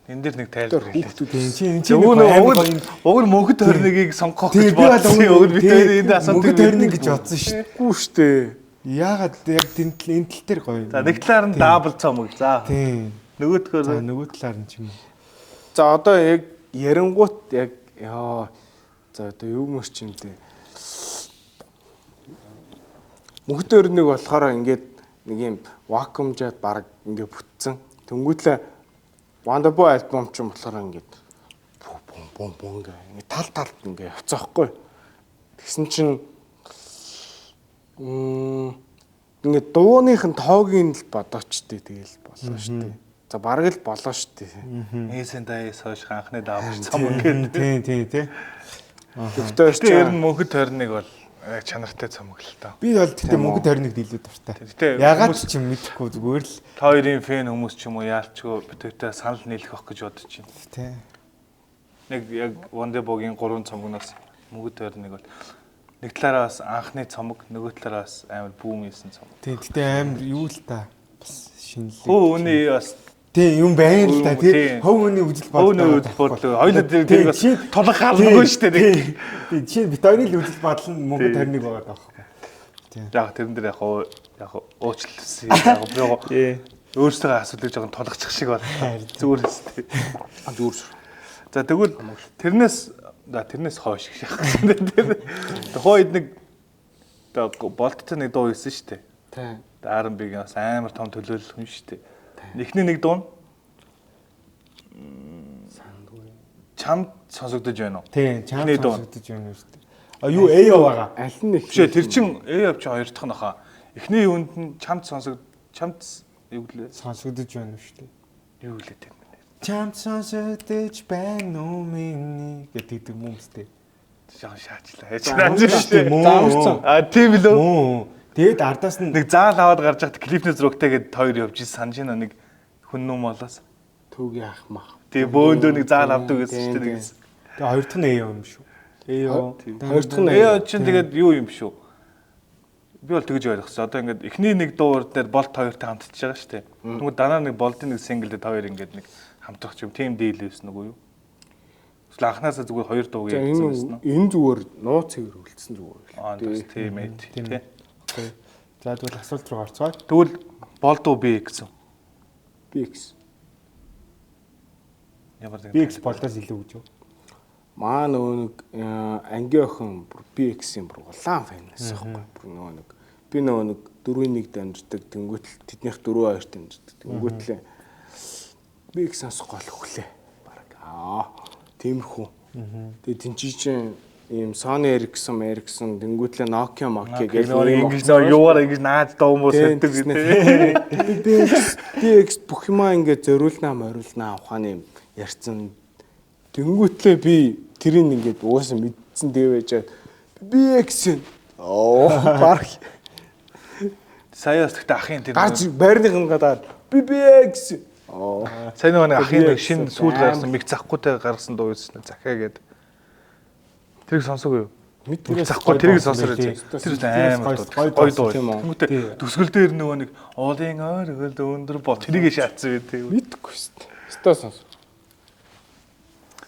Энэ дээр нэг Тэр тайлбар хэлээ. хүүхдүүд Тийм чи энэ чи Уг нь амар гоё юм. уг нь мөнхөд 21-ийг сонгох Тийм, гэж би бол бодсон. Уг нь бид тийм, энэ асуултыг Мөнхөд 21 гэж бодсон шүү дээ. Үгүй штэ. Яагаад яг энэ тал дээр гоё. За нэг талаар нь дабл цомог. За Тийм. нөгөөдгөөр За нөгөө талаар нь ч юм уу. За одоо яг ярингуут яг яа за одоо юу мөр ч юм дээ. Мөнхөд өрнөг болохоор ингээд нэг юм вакуумжаад баг ингээд бүтцэн. Тэнгүүтлээ Wonder Boy альбом ч юм болохоор ингээд бум бум бум гэ ингээд тал талд ингээд явцаахгүй. Тэгсэн чинь ингээд дууных нь тоогийн л бодооч тээ тэгэл болоо штэ. За бараг л болоо штэ. Нээсэн даяас хойш анхны дабл цомог гэдэг. Тийм тийм тий. Тэгтээ Гэтэ ер нь мөнхөд 21 бол яг чанартай цомог л та. Би бол тэгтээ мөнгөд 21-д илүү дуртай. Гэтэ Ягаад хүмүүс- ч юм мэдэхгүй зүгээр л Та хоёрын фэн хүмүүс ч юм уу яалчгүй битүүтэй санал нийлэх байх гэж бодож байна. тий. Нэг яг Wonder Boy-гийн 3 цомгоноос мөнгөд 21 бол нэг талаараа бас анхны цомог, нөгөө талаараа бас амар бүүм хийсэн цомог. Тий, гэтээ амар юу л та бас шинэлэг. Хөө үний бас Тий, юм байна л та тий. Тий. Хөв үний үзэл хөө үний үзэл бодол хоёул тэр тэр бас тулах гаралгүй шүү дээ. Тий, тий, жишээ нь бит хоёрын л үзэл бодол нь мөнгөд Тий. 21 байгаа байхгүй. Тий. Яг тэрэн дээр яг яг уучлалсан яг би Тий. Өөрсдөө асуудлыг жоохон тулгачих шиг боллоо. Зүгээр өстэй. Зүгээр сүр. За тэгвэл тэрнээс за тэрнээс хойш гэж яах вэ? Тэр тухайн үед нэг одоо болттой нэг дуу хийсэн шүү дээ. Тий. R&B-гийн бас амар том төлөөлөл хүн шүү дээ. Эхний нэг дуу нь чамд сонсогдож байна уу? Тийм, чам Эхний дуу. сонсогдож байна шүү дээ. А юу Эё байгаа. Аль нь их Биш ээ, тэр чин A явч хоёр дахь нь хаа. Эхний юунд нь чамд сонсог чамд юу гэлээ? Сонсогдож байна шүү дээ. Юу гэлээ тэр мэн. Чамд сонсогдож байна уу миний гэдэг хүмүүстэй. Жохон шаачлаа. Яаж шүү дээ. Мөн. А тийм лөө. Мөн. Тэгэд ардаас нь Нэг заал аваад гарч байхад клипний зурагтай гээд хоёр явж ирсэн санаж байна нэг хүн нүм болоос. Төвгийн ах мах. Тэгээ бөөндөө нэг заал авдаг гэсэн шүү дээ Тийм, нэгээс. тэгээ хоёр дахь нь Эё юм шүү. Эё. Хоёр дахь нь Ээ чинь тэгээд юу юм шүү. Би бол тэгж ойлгосон. Одоо ингээд эхний нэг дуур дээр болт хоёртой хамтдаж байгаа шүү дээ. Тэгмээ дараа нэг болтын нэг сингл дээр хоёр ингээд нэг хамтрах юм. Тим дийл байсан үгүй юу? Эсвэл анханасаа зүгээр хоёр дууг За ярьсан байсан энэ уу? энэ зүгээр нууц цэвэр үлдсэн зүгээр. Аа бас тийм ээ. Тийм Тий. ээ. Окей. За тэгвэл асуулт руу орцгоё. Тэгвэл болд уу би гэсэн. BX. Ямар нэгэн BX болдоос илүү гэж юу? Маа нөгөө нэг ангийн охин бүр BX-ийн бүр улаан фэн байсан байхгүй. Бүр нөгөө нэг би нөгөө нэг 4-1-д амждаг тэнгуүтэл тэднийх 4-2-т амждаг. Тэнгуүтэл BX сонсох гол хөглөө. Бараг аа тиймэрхүү. Тэгээ тэнцээ чинь ийм Sony Ericsson, Ericsson тэнгуүтлээ Nokia, Nokia гэх гэх нэг ингэж нөө юугаар ингэж нааж дуу муу Тийм, сэтдэг тэгснэ. гэдэг. BX BX бүх юмаа ингээ зориулнаа мориулнаа ухааны юм ярьсан. Тэнгүүтлээ би тэрийг ингээд угаасаа мэдсэн дэв байж BX оо баг Сая бас тэгтээ ахын тэр гарч байрных нь гадаад BBX оо Сайн нөгөө нэг ахын нэг BX шинэ сүүл гарсан миг захгүй гаргасан дуу байсан захиа гээд. Тэрийг сонсоогүй юу? мэдгүй Захгүй тэрийг сонсороо. Тэр амар Гой дуу. Гой дуу. тийм үү? Тэнгүүтээ төсгөл дээр нөгөө нэг уулын ойр хөлд өндөр бол тэрийг шаацсан үү тийм. мэдгүй шүү дээ. Өстой сонс.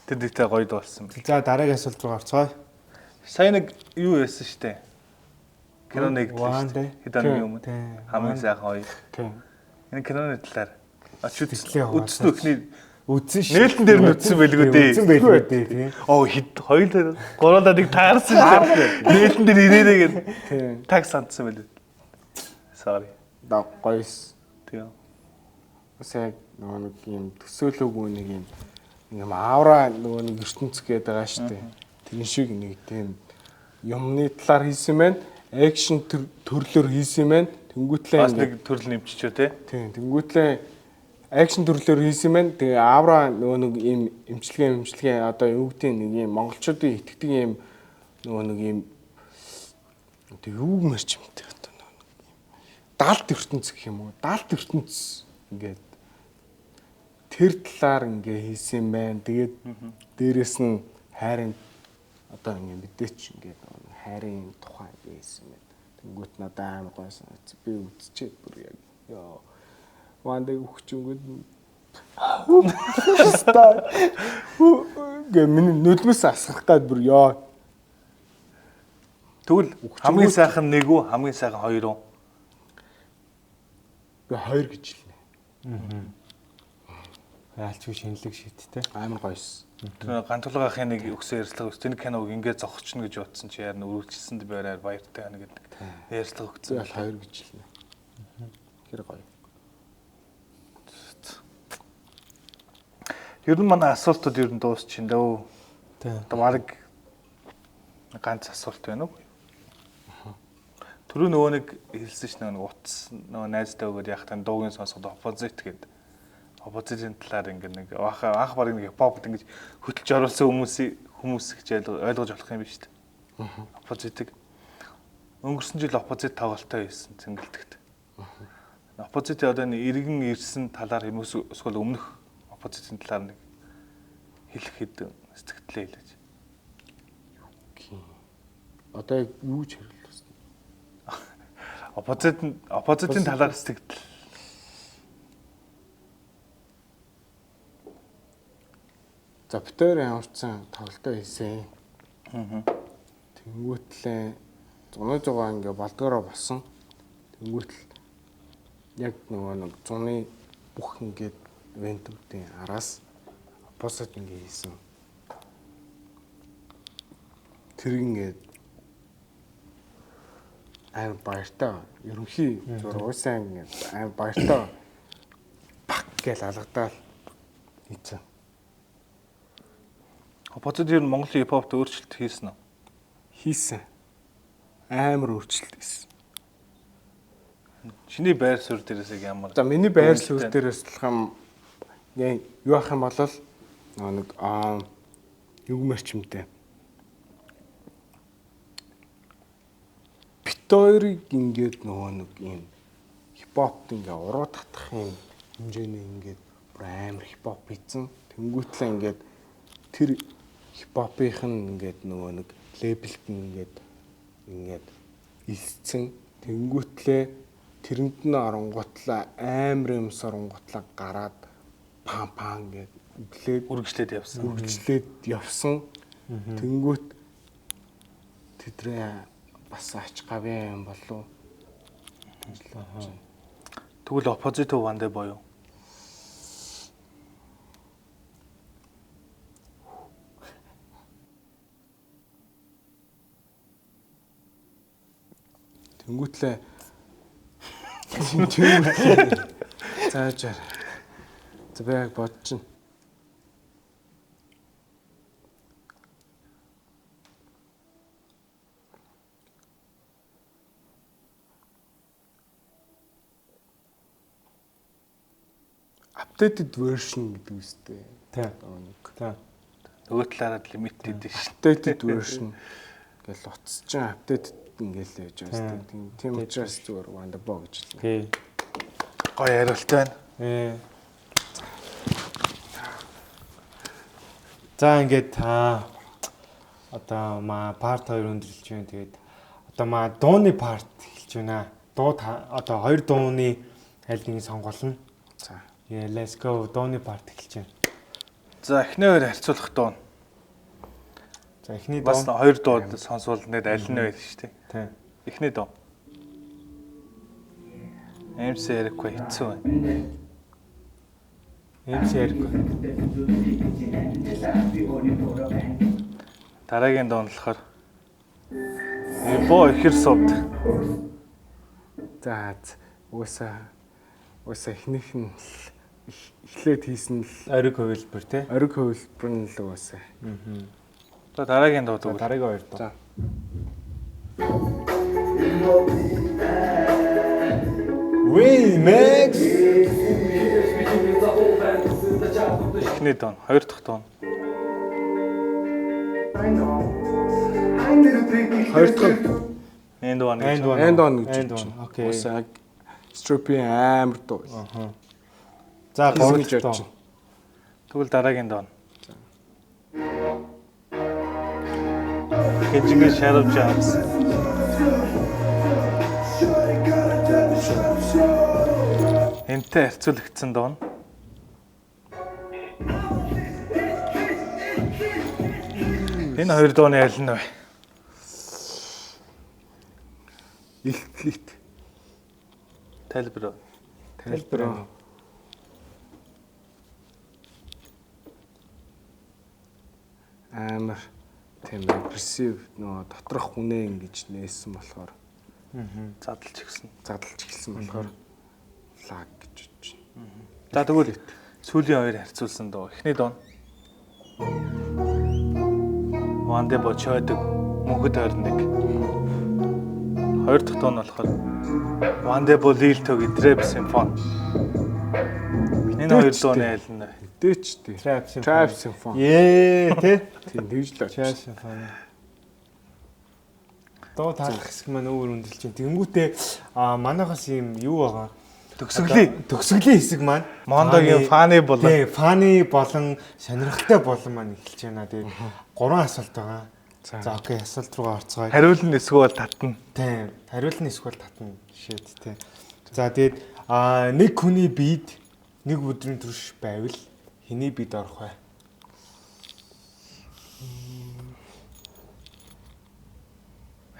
Тэр дэхтэй гоё дуу болсон. За дараагийн асуулт руу орцгоё. Сая нэг юу яасан штэ. Кино нэгдлээ One штэ. day. Хэд оны өмнө. Тийм. Хамгийн сайхан хоёр. Тийм. Энэ киноны талаар очиж Сэтгэлээ хуваалцаач. үзсэн өхний Үзсэн шүү. Нээлтэн дээр нь үзсэн байлгүй дээ. Үзсэн байлгүй дээ тийм. Оо хэд хоёр дээр гурлаа нэг таарсан шүү дээ. Нээлтэн дээр ирээрээ гээд Тийм. таг сандсан байлээ. Sorry. Да гоёс. Тийм. Бас яг нөгөө нэг юм төсөөлөөгүй нэг юм нэг юм авра нөгөө нэг ертөнц гээд байгаа шүү дээ. Тэрэн шиг нэг тийм юмны талаар хийсэн байна. Акшн төрлөөр хийсэн байна. Тэнгүүтлээ Бас ингээд нэг төрөл нэмчихөө те. тийм тэнгүүтлээ акшн төрлөөр хийсэн байна. Тэгээ авра нөгөө нэг юм эмчилгээ одоо юу гэдэг нэг юм монголчуудын итгэдэг юм нөгөө нэг юм одоо юу мэрч юмтай одоо нөгөө нэг юм далд ертөнц гэх юм уу? Далд ертөнц ингээд тэр талаар ингээ хийсэн юм байна. Тэгээд дээрэс нь хайрын одоо ингээ мэдээч ингээ нөгөө нэг хайрын тухай ингээ хийсэн байна. Тэнгүүт надад амар гоё санагдсан. Би үзчихэд бүр яг ёо вандаг өгчөнгүүд Ста. Гэ миний нүдмэс асгах гад бүр ёо. Тэгвэл хамгийн сайхан нэг үү, хамгийн сайхан хоёр уу? Би хоёр гэж хэлнэ. Яалчгүй шинэлэг шийдтэй. Амар гоёс. Тэр гантулга ахын нэг өгсөн ярилцлага өс. Тэр киног ингээд зогсчихно гэж бодсон чи яар нь өргөлжсэн би арай баяртай байна гэдэг ярилцлага Би өгсөн. бол хоёр гэж хэлнэ. Тэр гоё. Ер нь манай асуултууд ер нь дуусчин дөө. Тийм. Одоо баг ганц асуулт байна уу? Түрүү нөгөө нэг хэлсэн ш нэг утас нөгөө найзтай өгөөд яг тань дуугийн сонсоход оппозит гэдэг. Оппозитын талаар ингээд нэг анх анх баг нэг хипхопд ингэж хөтөлж оруулсан хүмүүсийг хүмүүс гэж ойлгож болох юм биш үү? Оппозитыг өнгөрсөн жил оппозит тоглолтоо хийсэн цэнгэлдэгт. Оппозит одоо нэг иргэн ирсэн талаар юм уу эсвэл өмнөх оппозитын талаар нэг хэлэх хэд сэтгэлдээ хэлээч. Одоо яг юу ч хэрэглэсэн. Оппозит нь оппозитын талаар сэтгэл. За битээр ямарчсан тоглолтоо хийсэн. Тэнгүүтлээ 106 ингээ болдгороо болсон. Тэнгүүтэл Яг нөгөө нэг зуны бүх ингээд ивентүүдийн араас оппозит ингээд хийсэн. Тэр ингээд амар баяртай. Ерөнхий зур уусаа ингээд амар баяртай. Бак гэж алгадаал хийсэн. Оппозит ер нь Монголын хипхопт өөрчлөлт хийсэн үү? Хийсэн. Амар өөрчлөлт хийсэн. Чиний байр суурь дээрээс яг ямар? За миний байр суурь дээрээс болох юм юу ах юм бол нэг юу гэмээр чимтэй. Бит хоёрыг ингээд нөгөө нэг юм хипхопт ингээ уруу татах юм хэмжээний ингээд бүр амар хипхоп хийцэн. Тэнгүүтлээ ингээд тэр хипхопынх нь ингээд нөгөө нэг лейблд нь ингээд ингээд илсцэн. Тэнгүүтлээ тэрэнд нь оронгуутлаа амар юм соронгуутлаа гараад пан пан ингээд өглөөд үргэлжлээд явсан. Үргэлжлээд явсан. Тэнгүүт тэдрээ бас ач гавьяа юм болов. Тэгвэл оппозит ванде боёо. Тэнгүүтлээ тэнгүүтлээ заажаар. За би яг бодож байна. Updated version гэдэг үстэй. Тий. Тий. Нөгөө талаараа limited шүү. Updated version гэл утас чинь updated ингээл яж байгаа үстэй. Тийм учраас зүгээр Wanda Bo гэж хэлнэ. Тий. Гоё хариулт байна. За ингээд та одоо маа part 2 өндөрлөж байна. Тэгээд одоо маа дууны part эхэлж байна. Дуу одоо хоёр дууны аль нэгийг сонгоолно. За. Yeah, let's go. Дууны part эхэлж байна. За эхний хоёр харьцуулах дуу. За эхний дуу. Бас хоёр дуу сонсвол нэр аль нь вэ шүү дээ. Тий. Эхний дуу. MC Eric хэцүү байна. MC Eric. Дараагийн дуу нь болохоор Эбо ихэр сувд. За угаасаа эхнийх нь эхлээд хийсэн л ориг хувилбар тий. Ориг хувилбар нь л угаасаа. За дараагийн дуу тэгвэл. Дараагийн хоёр дуу. За. Remix. Эхний дуу, хоёр дахь дуу. Хоёр дахь And one. And one. And one гэж. And one. Окей. Угаасаа Stroopy амар дуу. За гурав гурав дахь дуу. Тэгвэл дараагийн дуу. Хэнжингээ Shadow Jumps. Энтэй харьцуулагдсан дуу. Энэ хоёр дууны аль нь вэ? Илтлит. Тайлбар. Тайлбар. Амар тийм агрессив нөгөө доторх хүнээ ингэж нээсэн болохоор Задлж гисэн. Задлж эхэлсэн болохоор лаг гэж бодож байна. За тэгвэл сүүлийн хоёр харьцуулсан дуу. Эхний дуу. Ванде бочойдог мөнхөд 21. Хоёр дахь дуу нь болохоор Ванде бо Лилтогийн Trap Symphony. Энэ хоёр дууны аль нь вэ? Мэдээч тий. Trap Symphony. Trap Symphony. Ее тий. Тийм тэгж л Trap очиж. Symphony. Дуу таалах хэсэг маань өөр өндөрлж байна. Тэнгүүтээ манайхаас юм юу байгаа? Төгсгөлийн. Төгсгөлийн хэсэг маань Мондогийн funny болон. Тий, funny болон сонирхолтой болон маань эхэлж байна. Тэгээд гурван асуулт байгаа. За окей, асуулт руугаа орцгоё. Хариул нь эсвэл татна. Тийм, хариул нь эсвэл татна. Shit тий. За тэгээд нэг хүний биед нэг өдрийн турш байвал хэний биед орох вэ?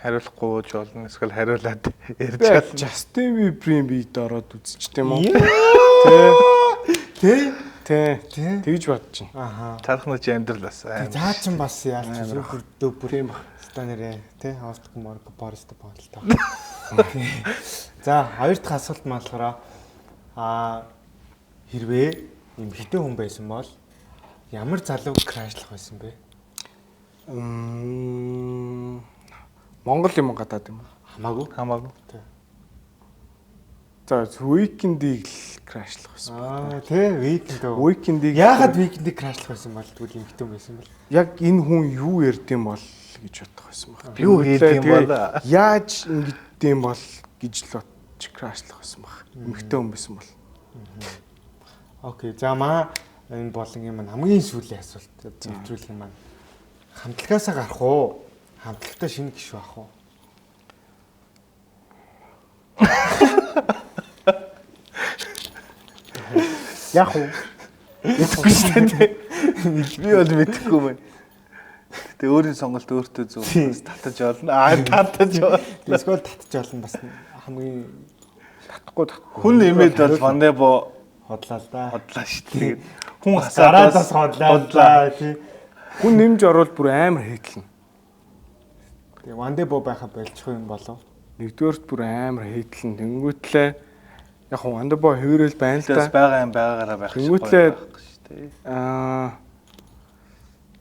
Хариулахгүй ч болно. Эсвэл хариулаад ярьж Би чадна. Justin Bieber-ийн биед ороод үзчихтэй юм уу? Тэ? Тэ. Тэ. Тэгж бодож байна. Аха. Цаадах нь чи амьдрал бас Тэг амар. заа чин бас яалч супер дүүпер Тийм баг. Ста нэрээ тэ Оскар Морг Борис болтой. За хоёр дахь асуулт маань болохоор хэрвээ эмэгтэй хүн байсан бол ямар залуу крашлах байсан бэ? Монгол юм уу, гадаад юм уу? Хамаагүй. Хамаагүй. За Weekend-ийг л крашлах байсан. Тэ Weekend үү? Weekend-ийг Яагаад Weekend-ийг крашлах байсан бол тэгвэл эмэгтэй хүн байсан бол? Яг энэ хүн юу ярьд юм бол гэж бодох байсан баг. Юу хийд юм бол? Яаж ингэдэм бол гэж л бодож крашлах байсан баг. Эмэгтэй хүн байсан бол. Окей. За маа энэ болонгийн маань хамгийн сүүлийн асуулт нэвтрүүлгийн маань хамтлагаасаа гарах уу? Хамтлагтаа шинэ гишүүн авах уу? Яг уу. Мэдэхгүй шүү дээ. Би бол мэдэхгүй мэн. Гэтэ өөрийн сонголт өөртөө зөв бас татаж олно. Татаж болно. Эсвэл татж олно бас хамгийн Татахгүй. Хүн нэмээд бол Вандебо хотлаа л да. хотлаа шүү дээ. Хүн хасаад Гараад бас хотлаа л да тий. Хүн нэмж орвол бүр амар хейтлэн. Тэгээ Вандебо байха болчих юм болов. Нэгдүгээрт бүр амар хейтлэн. Тэнгүүтлээ яг хуу Вандебо хэвээрэл байна л Бас да. байгаа юм байгаагаараа байх шиг Тэнгүүтлээ- байхгүй шүү дээ.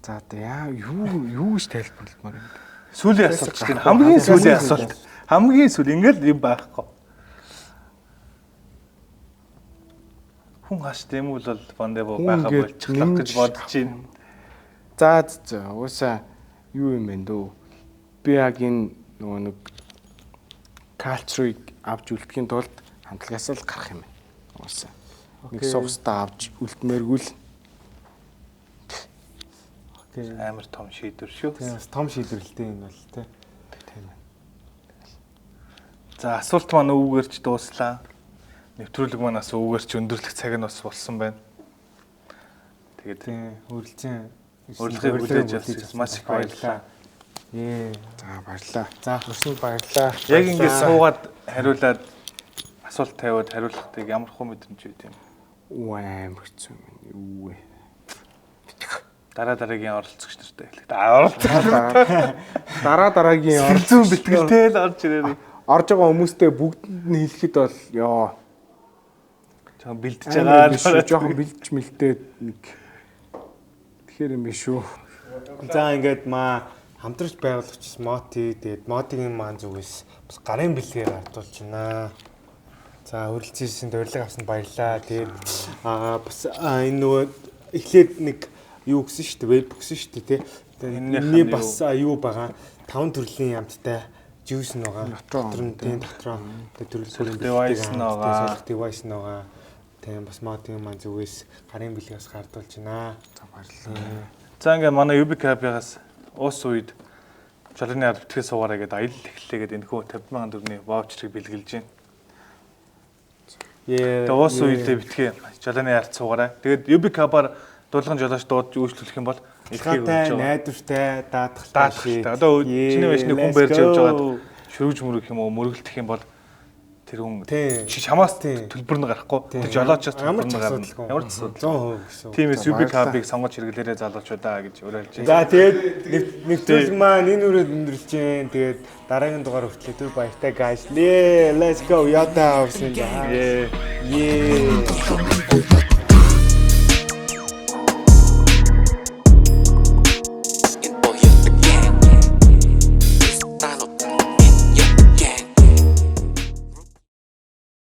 За одоо яа юу гэж тайлбарламаар юм бэ? Сүүлийн асуулт шүү дээ. Хамгийн сүүлийн асуулт. Хамгийн сүүл ингээл юм байхгүй. Хүн хаш дэмүүл бол Вандебо Хүн байха ингээд болчихлоо гэж нэмж бодож байна. За уусаа юу юм бэ дөө? Би яг энэ нөгөө нэг culture-ыг авч үлдэхийн тулд хамтлагаас л гарах юм байна. Уусаа. Нэг сугстаа авч үлдмээргүй л Окей. Амар том шийдвэр шүү. Тийм бас том шийдвэр л дээ энэ бол тий. тийм байна. За асуулт маань өвгөрч дууслаа. Нэвтрүүлэг маань бас өвгөрч өндөрлөх цаг нь бас болсон байна. Тэгээд Тийм үргэлжин Урилгыг хүлээж авсан. Маш их баярлалаа. Ээ. За баярлалаа. За Өрсөнд баярлалаа. Яг ингэж суугаад хариулаад асуулт тавиад хариулахтыг ямар хөө мэдрэмж үйт юм. Үу амар хэцүү юм. Юу вэ? Дараа дараагийн оролцогч нартай эхлэх. Оролцогч Дараа дараагийн зүүн бэтгэлтэй л орж ирээрэй. орж байгаа хүмүүстэй бүгдэнд нь хэлэхэд бол ёо. Жохон бэлдэж Амар байгаа биш шүү. Жохон бэлдэж мэлдээд нэг тэгэхээр юм биш шүү. За ингээд маа хамтарч байгуулагч Моти тэгээд Мотигийн маань зүгээс бас гарын бэлгээр ардуулж байна. За хүрэлцэн урилга авсанд баярлалаа. Тэгээд бас энэ нөгөө эхлээд нэг юу гэсэн шүү дээ, веб өгсөн шүү дээ, тий. Тэгээд Эннийх энэний нь бас юу байгаа. Таван төрлийн ямттай juice нь байгаа. Дотор Дотор нь тийм дотроо тэгээд төрөл Солих бүрийн device нь бэлгийг байгаа. Солих device нь байгаа. Тийм бас Мотигийн маань зүгээс гарын бэлгийг бас гардуулж байна. За баярлалаа. За ингээд манай UB Cup-аас уус үед жолооны ард битгий суугаараа гэдээ аялал эхэллээ гэдэг энэхүү 50,000 төгрөгийн ваучрыг бэлгэлж байна. Ее. Тэгээ уус үедээ битгий жолооны ард суугаарай. Тэгээд UB Cup-аар дуулган жолооч дуудаж үйлчлүүлэх юм бол эрхийг өгч Гатай, байгаа. найдвартай, даатгалтай Даатгалтай. Одоо чиний байшны хүн барьж явж байгаад шүрвж мөрөх юм уу, мөргөлдөх юм бол тэр хүн Тийм. чи чамаас Тийм. төлбөр нь гарахгүй. Тийм. Тэр жолоочоос Ямар төлбөр ч нь гарна. асуудалгүй. Ямар ч асуудал. 100% гэсэн. үг. Тиймээс За, UB баярлалаа. Cup-ыг сонгож хэрэглээрэй залуучуудаа гэж уриалж байна. За тэгээд нэвтрүүлэг маань энэ үрээд өндөрлж जैन. Тэгээд дараагийн дугаар хүртэл түр баяртай guys. Let's go. Ята авсан. Ее. Yeah.